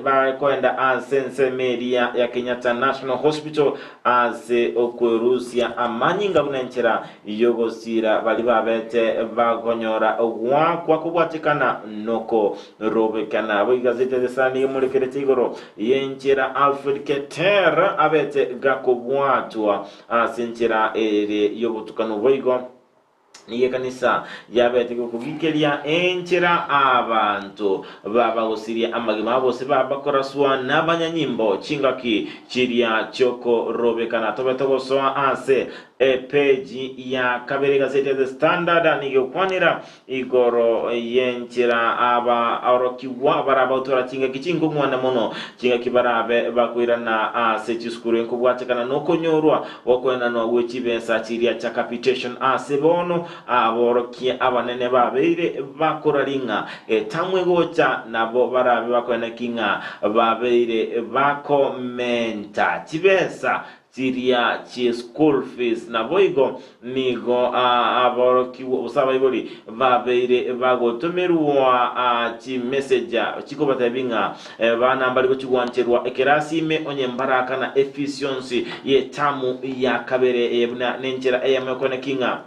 Bakoenda ase ensemo eria ya Kenyatta National Hospital ase okwerusia amanyinga buna enchera y'ogosiira baria babete bakonyora ogwakwa kobwatekana nokorobekana. Nabo igazeti ya The Sun nigo emorekerete igoro y'enchera Alfred Keter abete gakobwatwa ase enchera ere y'obotukanu boigo nigo ekanisa yabete gokogikeria enchera abanto babagosiria amagima abo gose babakoraswa nabanyanyimbo chingaki chiria chiokorobekana. Tobe togosoa ase epeji ya kabere egazeti ya The Standard nigo egokwanera Igoro y'enchera abaorokigwa barabautwara chingaki chinkong'wane mono, chingaki barabe bakoirana ase chisukuru enkobwatekana nokonyorwa gokoenanwa gwe chibesa chiria chia capitation ase bono aborokia abanene babeire bakorari ng'a etamu egocha nabo barabe bakoeneki ng'a babeire bakomenta chibesa Chiria chie school fees naboigo nigo aborokigwa gose abaibori babeire bagotomerwa chimessage chikobatebia ng'a bana mbari gochigwancherwa ekerasi ime onye mbarakana efees yonsi ye term ya kabere eye buna nenchera eyemo ekoneki ng'a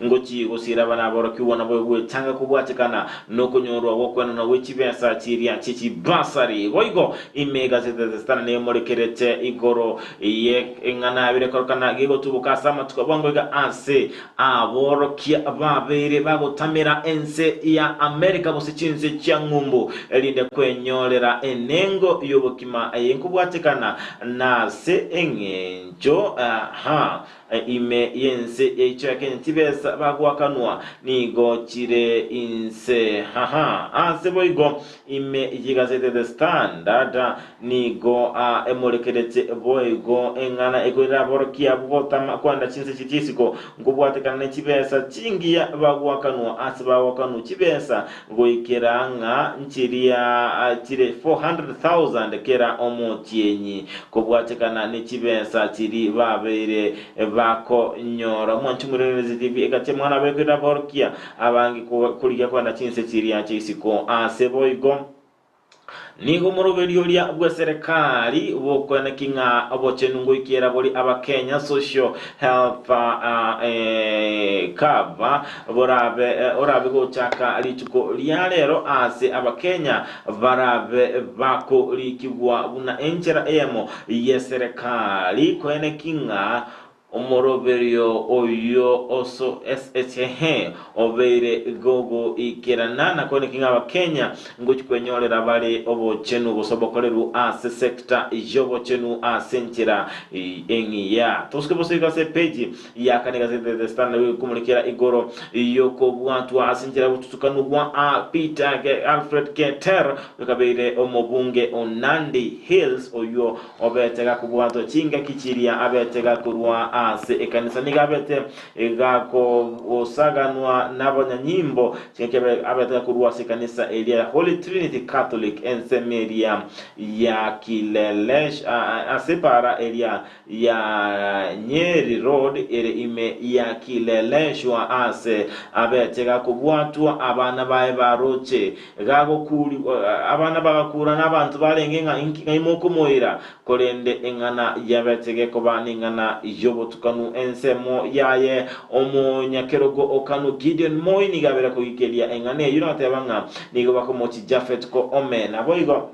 Ngochie gosiira abana aborokigwa nabo gwechanga kobwatekana nokonyorwa gw'okwenanwa gwe chibesa chiria chie chibasari. Boigo ime egazeti ya The Standard nemorekerete igoro ye eng'ana yabere korokana gegotuboka ase amatuko abwango iga ase aborokia babeire bagotamera ense ya Amerika gose chinse chia ng'umbu erinde kwenyorera enengo y'obokima eye nkobwatekana nase eng'encho aha Ime y'ense yaito ya Kenya chibesa bagoakanwa nigo chire inse haha. Ase boigo ime y'egazeti The Standard nigo emorekerete boigo eng'ana ekoirera aborokia abwo gotama kwenda chinse chiria isiko nkobwatekana ne chibesa chingiya bagoakanwa ase bagoakanwa chibesa goikera ng'a nchiria chire 400,000 kera omotienyi, kobwatekana ne chibesa chiria babeire bakonyora. Omwanchi omoironerezi TV egati amang'ana abekoirera aborokia abange korigia kogenda chinse chiria chia isiko. Ase boigo. Nigo omoroberi oria bw'eserekari bokoeneki ng'a obochenu ngoikera bori Abakenya Social Health Cover borabe orabe gochaka rituko ria rero ase Abakenya barabe bakorikigwa buna enchera eyemo y'eserekari koeneki ng'a Omoroberio oyio oso SHH obeire gogoikerana na koeneki ng'a Abakenya ngochi kwenyorera bare obochenu gose obokoreru ase sector y'obochenu ase enchera eng'iya. Tosuke bosoika ase epeji ya kane egazeti ya The Standard nigo ekomorikera igoro y'okobwatwa ase enchera y'obotutukanu bwa Peter Alfred Keter oyio kabeire omobunge o Nandi Hills oyio Obete gakobwatwa chingaki chiria abete gakorwa ase ekanisa, nigo abete gakosaganwa nabanyanyimbo chingaki abete gakorwa ase ekanisa eria ya Holy Trinity Catholic ensemo eria ya Kilelesh ase epaara eria ya Nyeri Road ere ime ya Kileleshwa ase abete gakobwatwa abana baye baroche Gagokuri, abana bagakura nabanto barenge ng'a inki ng'ai mokomoira, korende eng'ana yabete gekoba neng'ana y'obotukanu ensemo yaye. Omonyakerogo o Kanu Gideon Moi nigo abere kogikeria eng'ana eyio nagateba ng'a nigo bakomochi Japhet Koome. Naboigo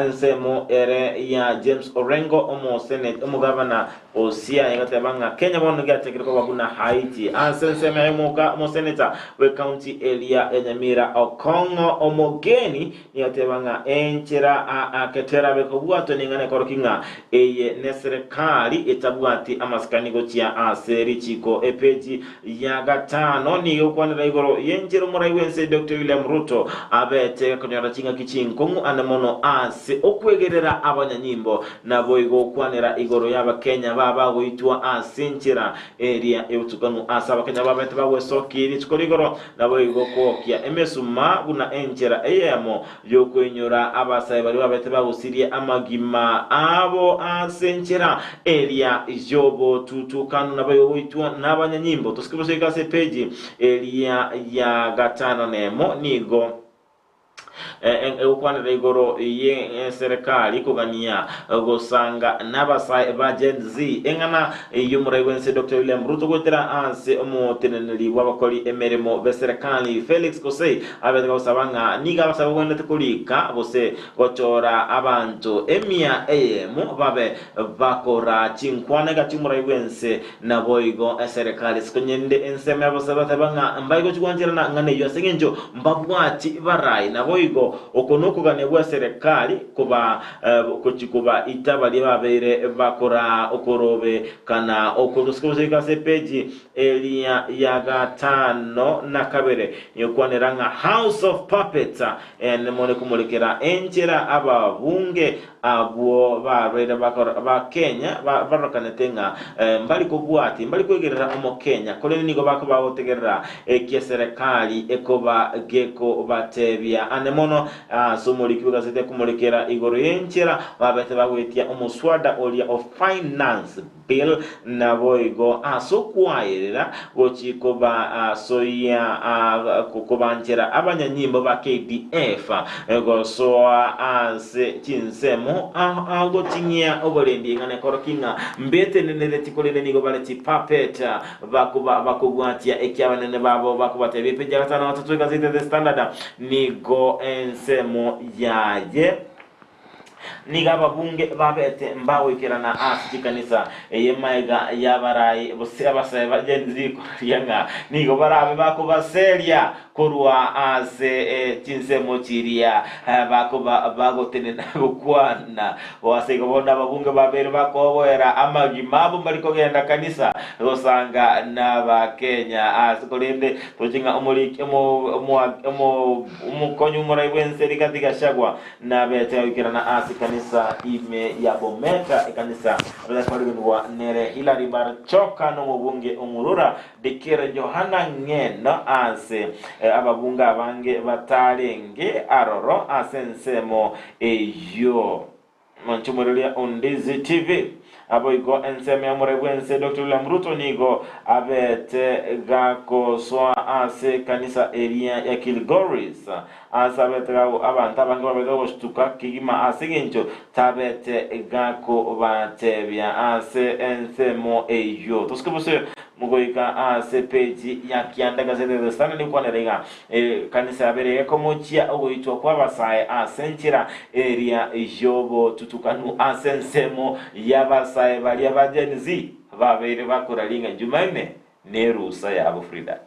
ensemo ere ya James Orengo omosenate omogavana o Siaya egoteba ng'a Kenya bono giachakire koba buna Haiti. Ase ensemo yaye omoka omoseneta bw'ecounty eria ya Nyamira Okong'o Omogeni nigo ateba ng'a enchera ake terabe kobwatwa neng'ana ekorokia ng'a eye neserekari etabwati amasikani gochia ase richiko. Epeji ya gatano nigo egokwanera igoro y'enchera omorai bw'ense Doctor William Ruto abete gakonyora ching'aki chinkong'u ane mono ase okwegerera abanyanyimbo naboigo gokwanera igoro y'abakenya babagoitwa ase enchera eria y'obotukanu ase abakenya babete bagwesokia rituko rigoro naboigo kwokia emesuma buna enchera eyemo y'okoinyora abasae baria babete bagosirie amagima abo ase enchera eria y'obotutukanu naboigo goitwa nabanyanyimbo. Tosike bosoike ase epeji eria ya gatano nemo nigo. Egokwanera igoro y'eserekari kogania gosanga n'abasae ba Gen Z, eng'ana y'omorai bw'ense Doctor William Ruto goetera ase omoteneneri bw'abakori emeremo b'eserekari Felix Kosei abete gosaba ng'a nigo abasae bagwenerete korika gose gochora abanto emia eyemo babe bakora chinkwana egati y'omorai bw'ense Naboigo eserekari sikonyende ensemo y'abasae bateba ng'a mbaigochi gwancherana ng'a neyio ase engencho mbabwati barai. Naboigo oko nokogania gw'eserekari koba gochi kobaita baria babeire bakoraa okorobekana oko. Gose goika ase epeji eria ya gatano na kabere nigokwanera ng'a House of Puppets nemone komorekera enchera ababunge Abwo barwaire ba Kenya barorekanete ng'a mbari kobwati, mbari kwegerera Omokenya, korende nigo bakoba gotegerera eki eserekari ekoba gekobatebia. Ande mono ase omoriki bw'egaseti akomorekera igoro y'enchera babete bagoetia omoswada oria o Finance Bill, naboigo ase okwaerera gochi kobasoyia kobanchera abanyanyimbo ba KDF gosoa ase chinsemo agoching'ia oborendi ing'ana ekorokia ng'a mbetenenereti korende nigo bare chipuppet bakobwatia ekiabanene babo bakobatebia. Epeji ya gatano na gatato egazeti ya The Standard nigo ensemo yaye. Nigo ababunge babete mbagoikerana ase chikanisa, eye maega y'abarai gose abasae ba Gen Z koraria ng'a nigo barabe bakobaseria korwa ase chinsemo chiria bakoba bagotenena gokwana. Ase igo bono ababunge babeire bakoboera amagima abo mbari kogenda kanisa gosanga n'Abakenya ase korende toche ng'a omoriki omokonyi omorai bw'ense Rigathi Gachagua Nabete goikerana ase ekanisa ime ya Bomet, ekanisa abatakorigenigwa nere Hilary Barchoka nomobunge Omurura Dikir Johana Ng'eno ase ababunge abange batarenge aroro ase ensemo eyio. Monchumureria Ondizi TV. Aboigo ensemo ya omorai bw'ense Doctor William Ruto nigo abete gakosoa ase ekanisa eria ya Kilgoris ase abete gago abanto abange babete gostuka kegima ase engencho tabete gakobatebia ase ensemo eyio. Tosike bosio goika ase peji ya kianda gazeti ya The Standard ekwanera iga Ekanisa yabere ekomochia ogoitwa kw'abasae ase enchera eria y'obotutukanu ase ensemo y'abasae baria ba Gen Z babeire bakoraria ng'a Jumanne nerusa yabo Frida.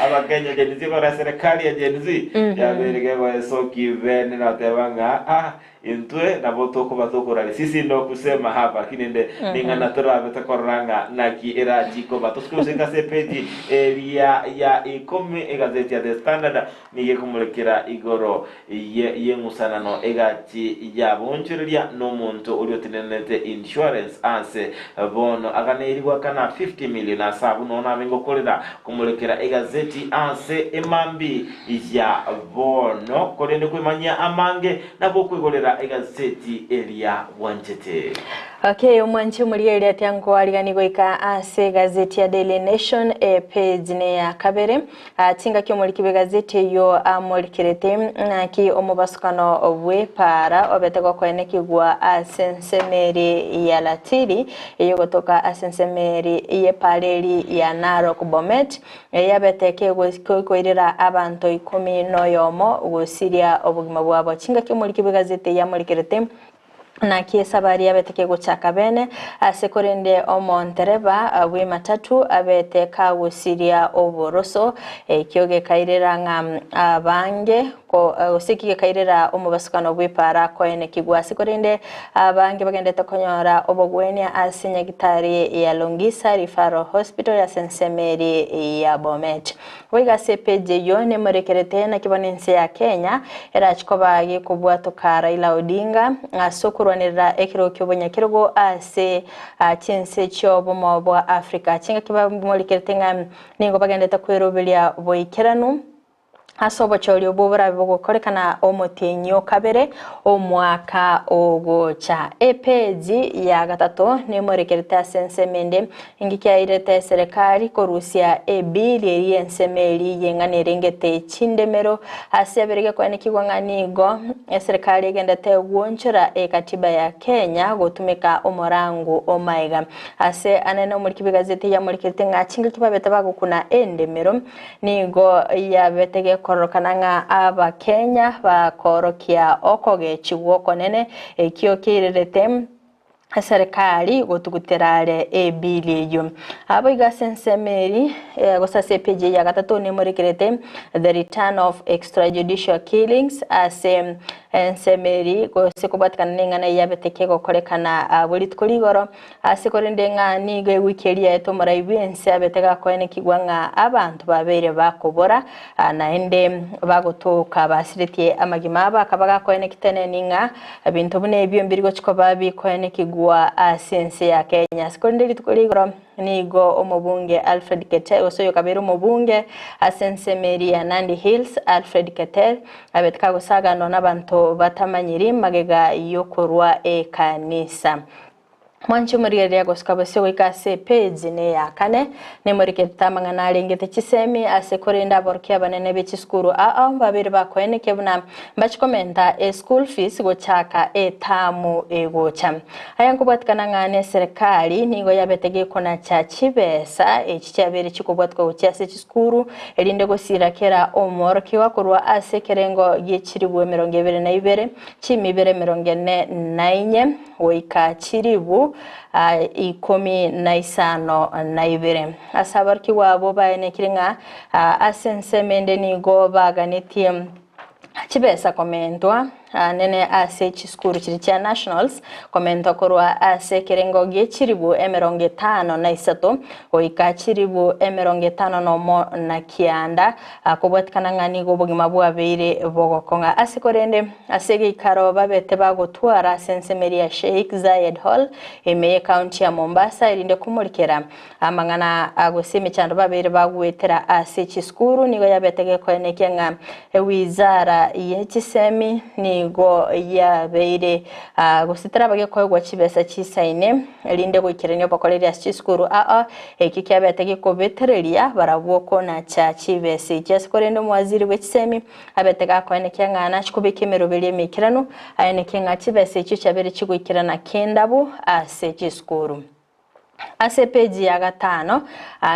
Abakenya Gen Z ekora eserekari ya Gen Z yabeire gegoesokia bene noteba ng'a ah Intwe nabo tokoba tokoraria, Sisi ndo kusema hapa, lakini inde ning'ana torabe tokorora ng'a naki erachi koba. Tosuke gosika ase epeji eria ya ikomi egazeti ya The Standard nigo ekomorekera igoro ye y'eng'usanano egati y'abaonchoreria n'omonto oria otenenete insurance ase bono aganeiri goakana 50 million ase abwo nonya nabe ngokorera komorekera egazeti ase emambi ya bono korende kwemanyia amange Nabo okwegorera egazeti eria bwanchete. Okay, omwanchi omorigereria tiankoarigani goika ase egazeti ya Daily Nation epage neya kabere. Ah, chingaki omoriki bw'egazeti eyio amorikerete naki omobasukano bw'epaara obete gokoenekigwa ase ensemo eri ya Latili eyogotoka ase ensemo eri y'epaara eri ya Narok Bomet Eyabete kegokoirera abanto ikomi noyomo gosiria obogima bwabo. Chingaki omoriki bw'egazeti eyio amorikerete, Naki esabari yabete kegochaka bene, ase korende omontereba bw'ematatu abete kagosiria oboroso, ekio gekairera ng'a abange gose eki gekairera omobasukano bw'epaara koenekigwa. Ase korende abange bagendete konyora obogwenia ase nyagitari ya Longisa Referral Hospital ase ensemo eri ya Bomet. Boigo ase epeji eyio nemorekerete naki bono ense ya Kenya erachi koba gekobwatoka Raila Odinga ase okorwanerera ekerogo ki'obonyakerogo ase chinse chi'obomo bwa Africa. Chingaki bamorekerete ng'a nigo bagendete kweroberia boikeranu. Ase obochori obwo borabe bogokorekana omotienyi o kabere omwaka ogocha. Epeji ya gatato nemorekerete ase ensemo ende engaki yairete eserekari korusia ebili eria y'ensemo eria y'eng'ana erengete chindemero ase abere gekoenekigwa ng'a nigo eserekari egendete gwonchora ekatiba ya Kenya gotumeka omorango o maega. Ase anene omoriki bw'egazeti yamorekerete ng'a chingaki babete bagokuna endemero Nigo yabete gekororokana ng'a Abakenya bakoorokia okogechigwa okonene, ekio keirerete eserekari gotugutera are ebili eyio. Aboigo ase ensemo eri, gose ase epeji eye ya gatato nemorekerete The Return of Extrajudicial Killings ase ensemo eri gose kobwatekana neng'ana eye yabete kegokorekana abwo rituko rigoro. Ase korende ng'a nigo ewiki eria yaetwe omorai bw'ense abete gakoenekigwa ng'a abanto babeire bakobora, naende bagotoka basiretie amagima abo, akaba gakoeneki teneni ng'a ebinto buna ebio mbiri gochi koba bikoenekigwa ase ense ya Kenya. Ase korende rituko ria igoro nigo omobunge Alfred Keter, gose oyokabeire omobunge ase ensemo eria ya Nandi Hills, Alfred Keter, abete kagosaganwa nabanto batamanyiri magega yokorwa ekanisa. Mwanche morigereria gosuka bosio goika ase epeji neya kane, nemorikerete amang'ana arengete chisemi ase korende aborokia abanene be chisukuru ao babere bakoenekia buna mbachi komenta eschool fees gochaka etamu egocha. Aya nkobwatikana ng'a neserekari nigo yabete gekonacha chibesa echi chiabere chikobwatwa gochia ase chisukuru erinde gosira kera omworokigwa korwa ase ekerengo gie chiribu 22 chimibere 44 goika chilifu 52. Ase aborokigwa abwo baenekire ng'a ase ensemo ende nigo baganetie chibesa komentwa nene ase chisukuru chiria chia nationals, komentwa korwa ase ekerengo gie chilifu 53 goika chilifu 59, kobwatikana ng'a nigo obogima bwabeire bogokong'a. Ase korende. Ase egeikaro babete bagotwara ase ensemo eria ya Sheikh Zayed Hall ime y'ecounty ya Mombasa erinde komorikera amang'ana gose emechando babeire bagoetera ase chisukuru nigo yabete gekoenekia ng'a ewizara ye chisemi nigo yabeire gose teraba gekoegwa chibesa chisaine erinde goikerania obokoreri ase chisukuru aa ekio kiabete gekobetereria barabwo konacha chibesa echi ase korende omowaziri bwe chisemi Abete gakoenekia ng'a nachie kobeka emeroberio emeikeranu, aenekie ng'a chibesa echio chiabeire chigoikerana kendabu ase chisukuru. Ase epeji ya gatano,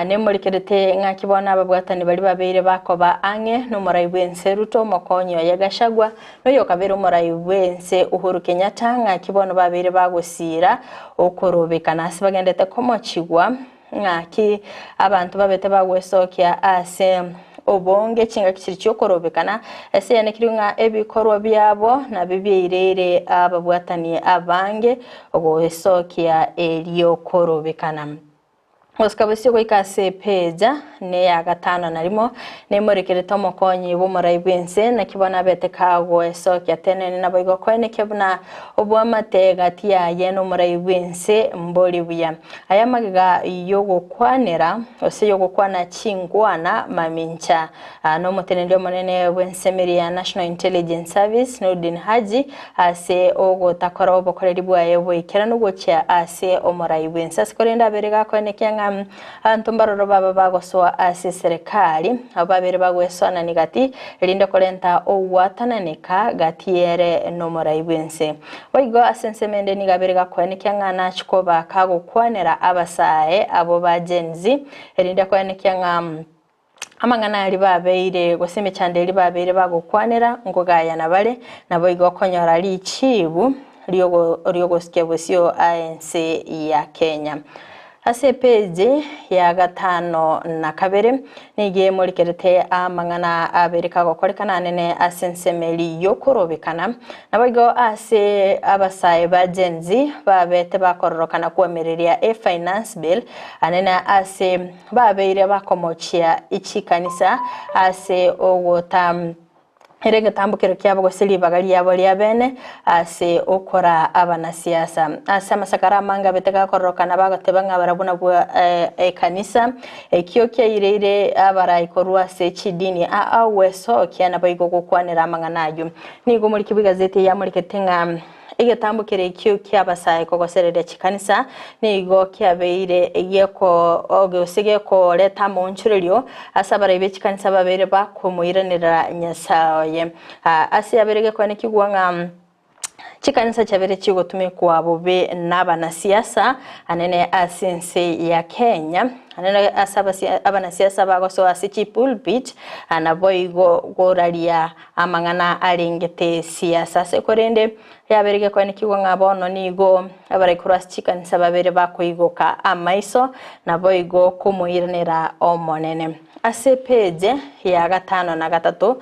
nemorekerete ng'aki bono ababwatani baria babeire bakoba ang'e nomorai bw'ense Ruto, omokonyi oye Gachagua, na oyokabeire omorai bw'ense Uhuru Kenyatta, ng'aki bono babeire bagosiira okorobekana ase bagendete komochigwa Ng'aki abanto babete bagwesokia ase obonge chingaki chiria chi'okorobekana, ase yanekerwe ng'a ebikorwa biabo nabio biaireire ababwatani abange goesokia eriokorobekana. Gosika bosio goika ase epeja neya gatano na rimo, nemorekerete omokonyi bw'omorai bw'ense, naki bono abete kagoesokia tenene naboigo koenekia buna oboamate gati yaye nomorai bw'ense mbori buya. Aya amagega y'ogokwanera, gose y'ogokwana chinkwana mamincha nomoteneneri omonene bw'ensemeri ya National Intelligence Service, Noordin Haji, ase ogotakora obokoreri bwaye boikeranu gochia ase omorai bw'ense. Ase korende abere gakoenekia ng'a abanto mbaroro baba bagosoa ase eserekari, abwo babere bagwesoanani gati, erinde korenta ogwatananeka gati ere nomorai bw'ense. Boigo ase ensemo ende nigo abere gakoenekia ng'a nachie koba kagokwanera abasae abwo ba Gen Z, erinde akoenekia ng'a amang'ana aria babeire gose emechando eria babeire bagokwanera nkogayana bare, naboigo okonyora richibu ri'ogosikia bosio aense ya Kenya. Ase epeji ya 52 nigo emorikerete amang'ana abere kagokorekana anene ase ensemo eria y'okorobekana, naboigo ase abasae ba Gen Z babete bakororokana koamereria e Finance Bill anene ase babeire bakomochia chikanisa ase ogota. Ere egetambokero kiabo gose ribaga riabo ria bene ase okora abanasiasa. Ase amasakara amange abete gakororokana bagoteba ng'a barabwo nabwo ekanisa, ekio kiaireire abarai korwa ase chidini aa gwesokia naboigo gokwanera amang'ana ayio. Nigo omoriki bw'egazeti eye amorikete ng'a Egetambo keria ekio ki'abasae kogosereria chikanisa nigo kiabeire gose gekoreta amaonchorerio ase abarai be chikanisa babeire bakomoiranerera Nyasae oye. Ase yabeire gekoenekigwa ng'a chikanisa chiabeire chigotumekwa bobe nabanasiasa anene ase ense ya Kenya. Naende ase abanasiasa bagosoa ase chipulpit, naboigo goraria amang'ana arengete siasa. Ase korende, yabeire gekoenekigwa ng'a bono nigo abarai korwa ase chikanisa babere bakoigoka amaiso, naboigo komoiranera Omonene. Ase epeji ya gatano na gatato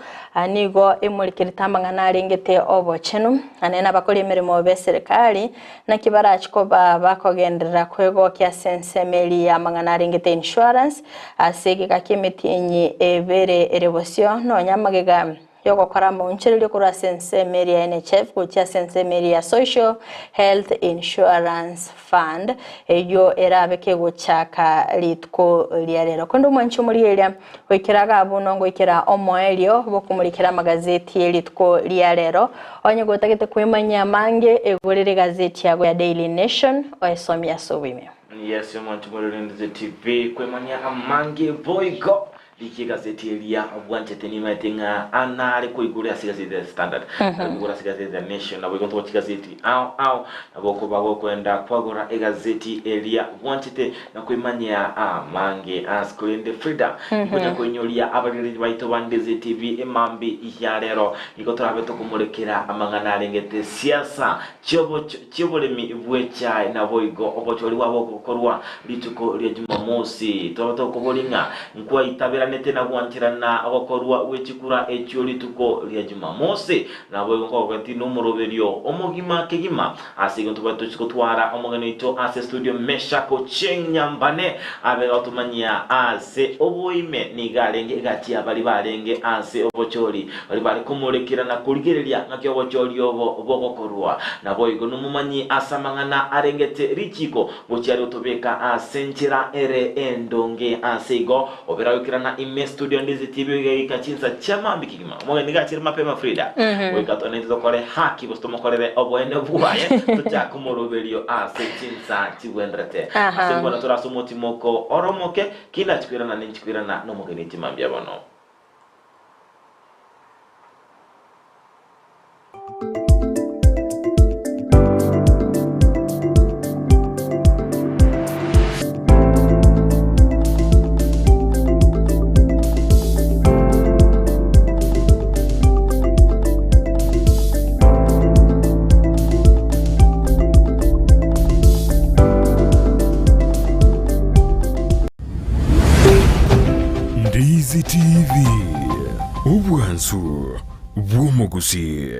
nigo emorikerete amang'ana arengete obochenu, naende abakori emeremo b'eserekari Naki barache koba bakogenderera kwegokia ase ensemo eria y'amang'ana arengete insurance ase egeka ki'emetienyi ebere ere bosio, nonya amagega y'ogokora amaonchorerio korwa ase ensemo eria ya NHIF gochia ase ensemo eria ya Social Health Insurance Fund eyio erabe kegochaka rituko ria rero. Korende omwanchi omorigereria Goikera iga abwo nongoikera omoerio bw'okomorikera amagazeti ye rituko ria rero. Onye gotagete kwemanyia amange, egorere egazeti yago ya Daily Nation oesomie ase oboime. Yes, omonto mororendete TV kwemanyia amange boigo rikia egazeti eria bwanchete nimaete ng'a anare koigure ase egazeti ya Standard nare koigura ase egazeti ya Nation nabo igo ntogochi gazeti ao ao nabo okoba gokoenda kwagora egazeti eria bwanchete na kwemanyia amange ase korende Frida nkonya koinyoria abarigereria baito ba Ndizi TV emambi ya rero nigo torabe tokomorekera amang'ana arengete siasa chioboremi bw'echae naboigo obochori bwabo gokorwa rituko ria Jumamosi torabe tokoboria ng'a nkwaitaberanete na gwancherana ogokorwa gwechikura echio rituko ria Jumamosi naboigo nkogoketi nomoroberio omogima kegima Ase igo ntobwate tochie gotwara omogeni oito ase studio Meshack Ochieng Nyambane abe gotomanyia ase oboime nigo arenge egati ya baria barenge ase obochori baria bare komorekera na korigereria ng'aki obochori obo bogokorwa. Naboigo nomomanyi ase amang'ana arengete richiko gochia are gotobeka ase enchera ere endonge. Ase igo obera goikerana ime studio Ndizi TV goika chinsa chia mambia kegima. Omogeni nigo achire mapema Frida goika tonaintwe tokore haki gose tomokorere oboene bwaye tochake omoroberio ase chinsa chigwenderete. Ase mbono tore ase omotimoko ore omoke ki nachikoirana ninchikoirana nomogeni chimambia bono. Ndizi TV, obwansu bw'omogusii.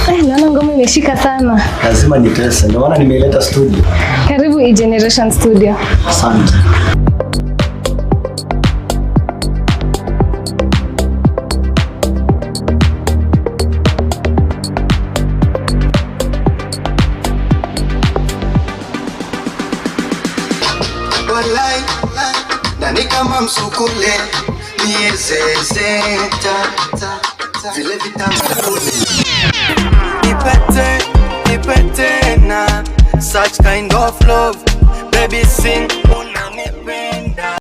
Eh, naona ngoma imeshika sana. Lazima nitese, ndio maana nimeileta studio. Karibu E-Generation Studio. Asante. Walai, nani kama msukule niezezeta vile vitamsukule Nipete, nipete na such kind of love. Baby sing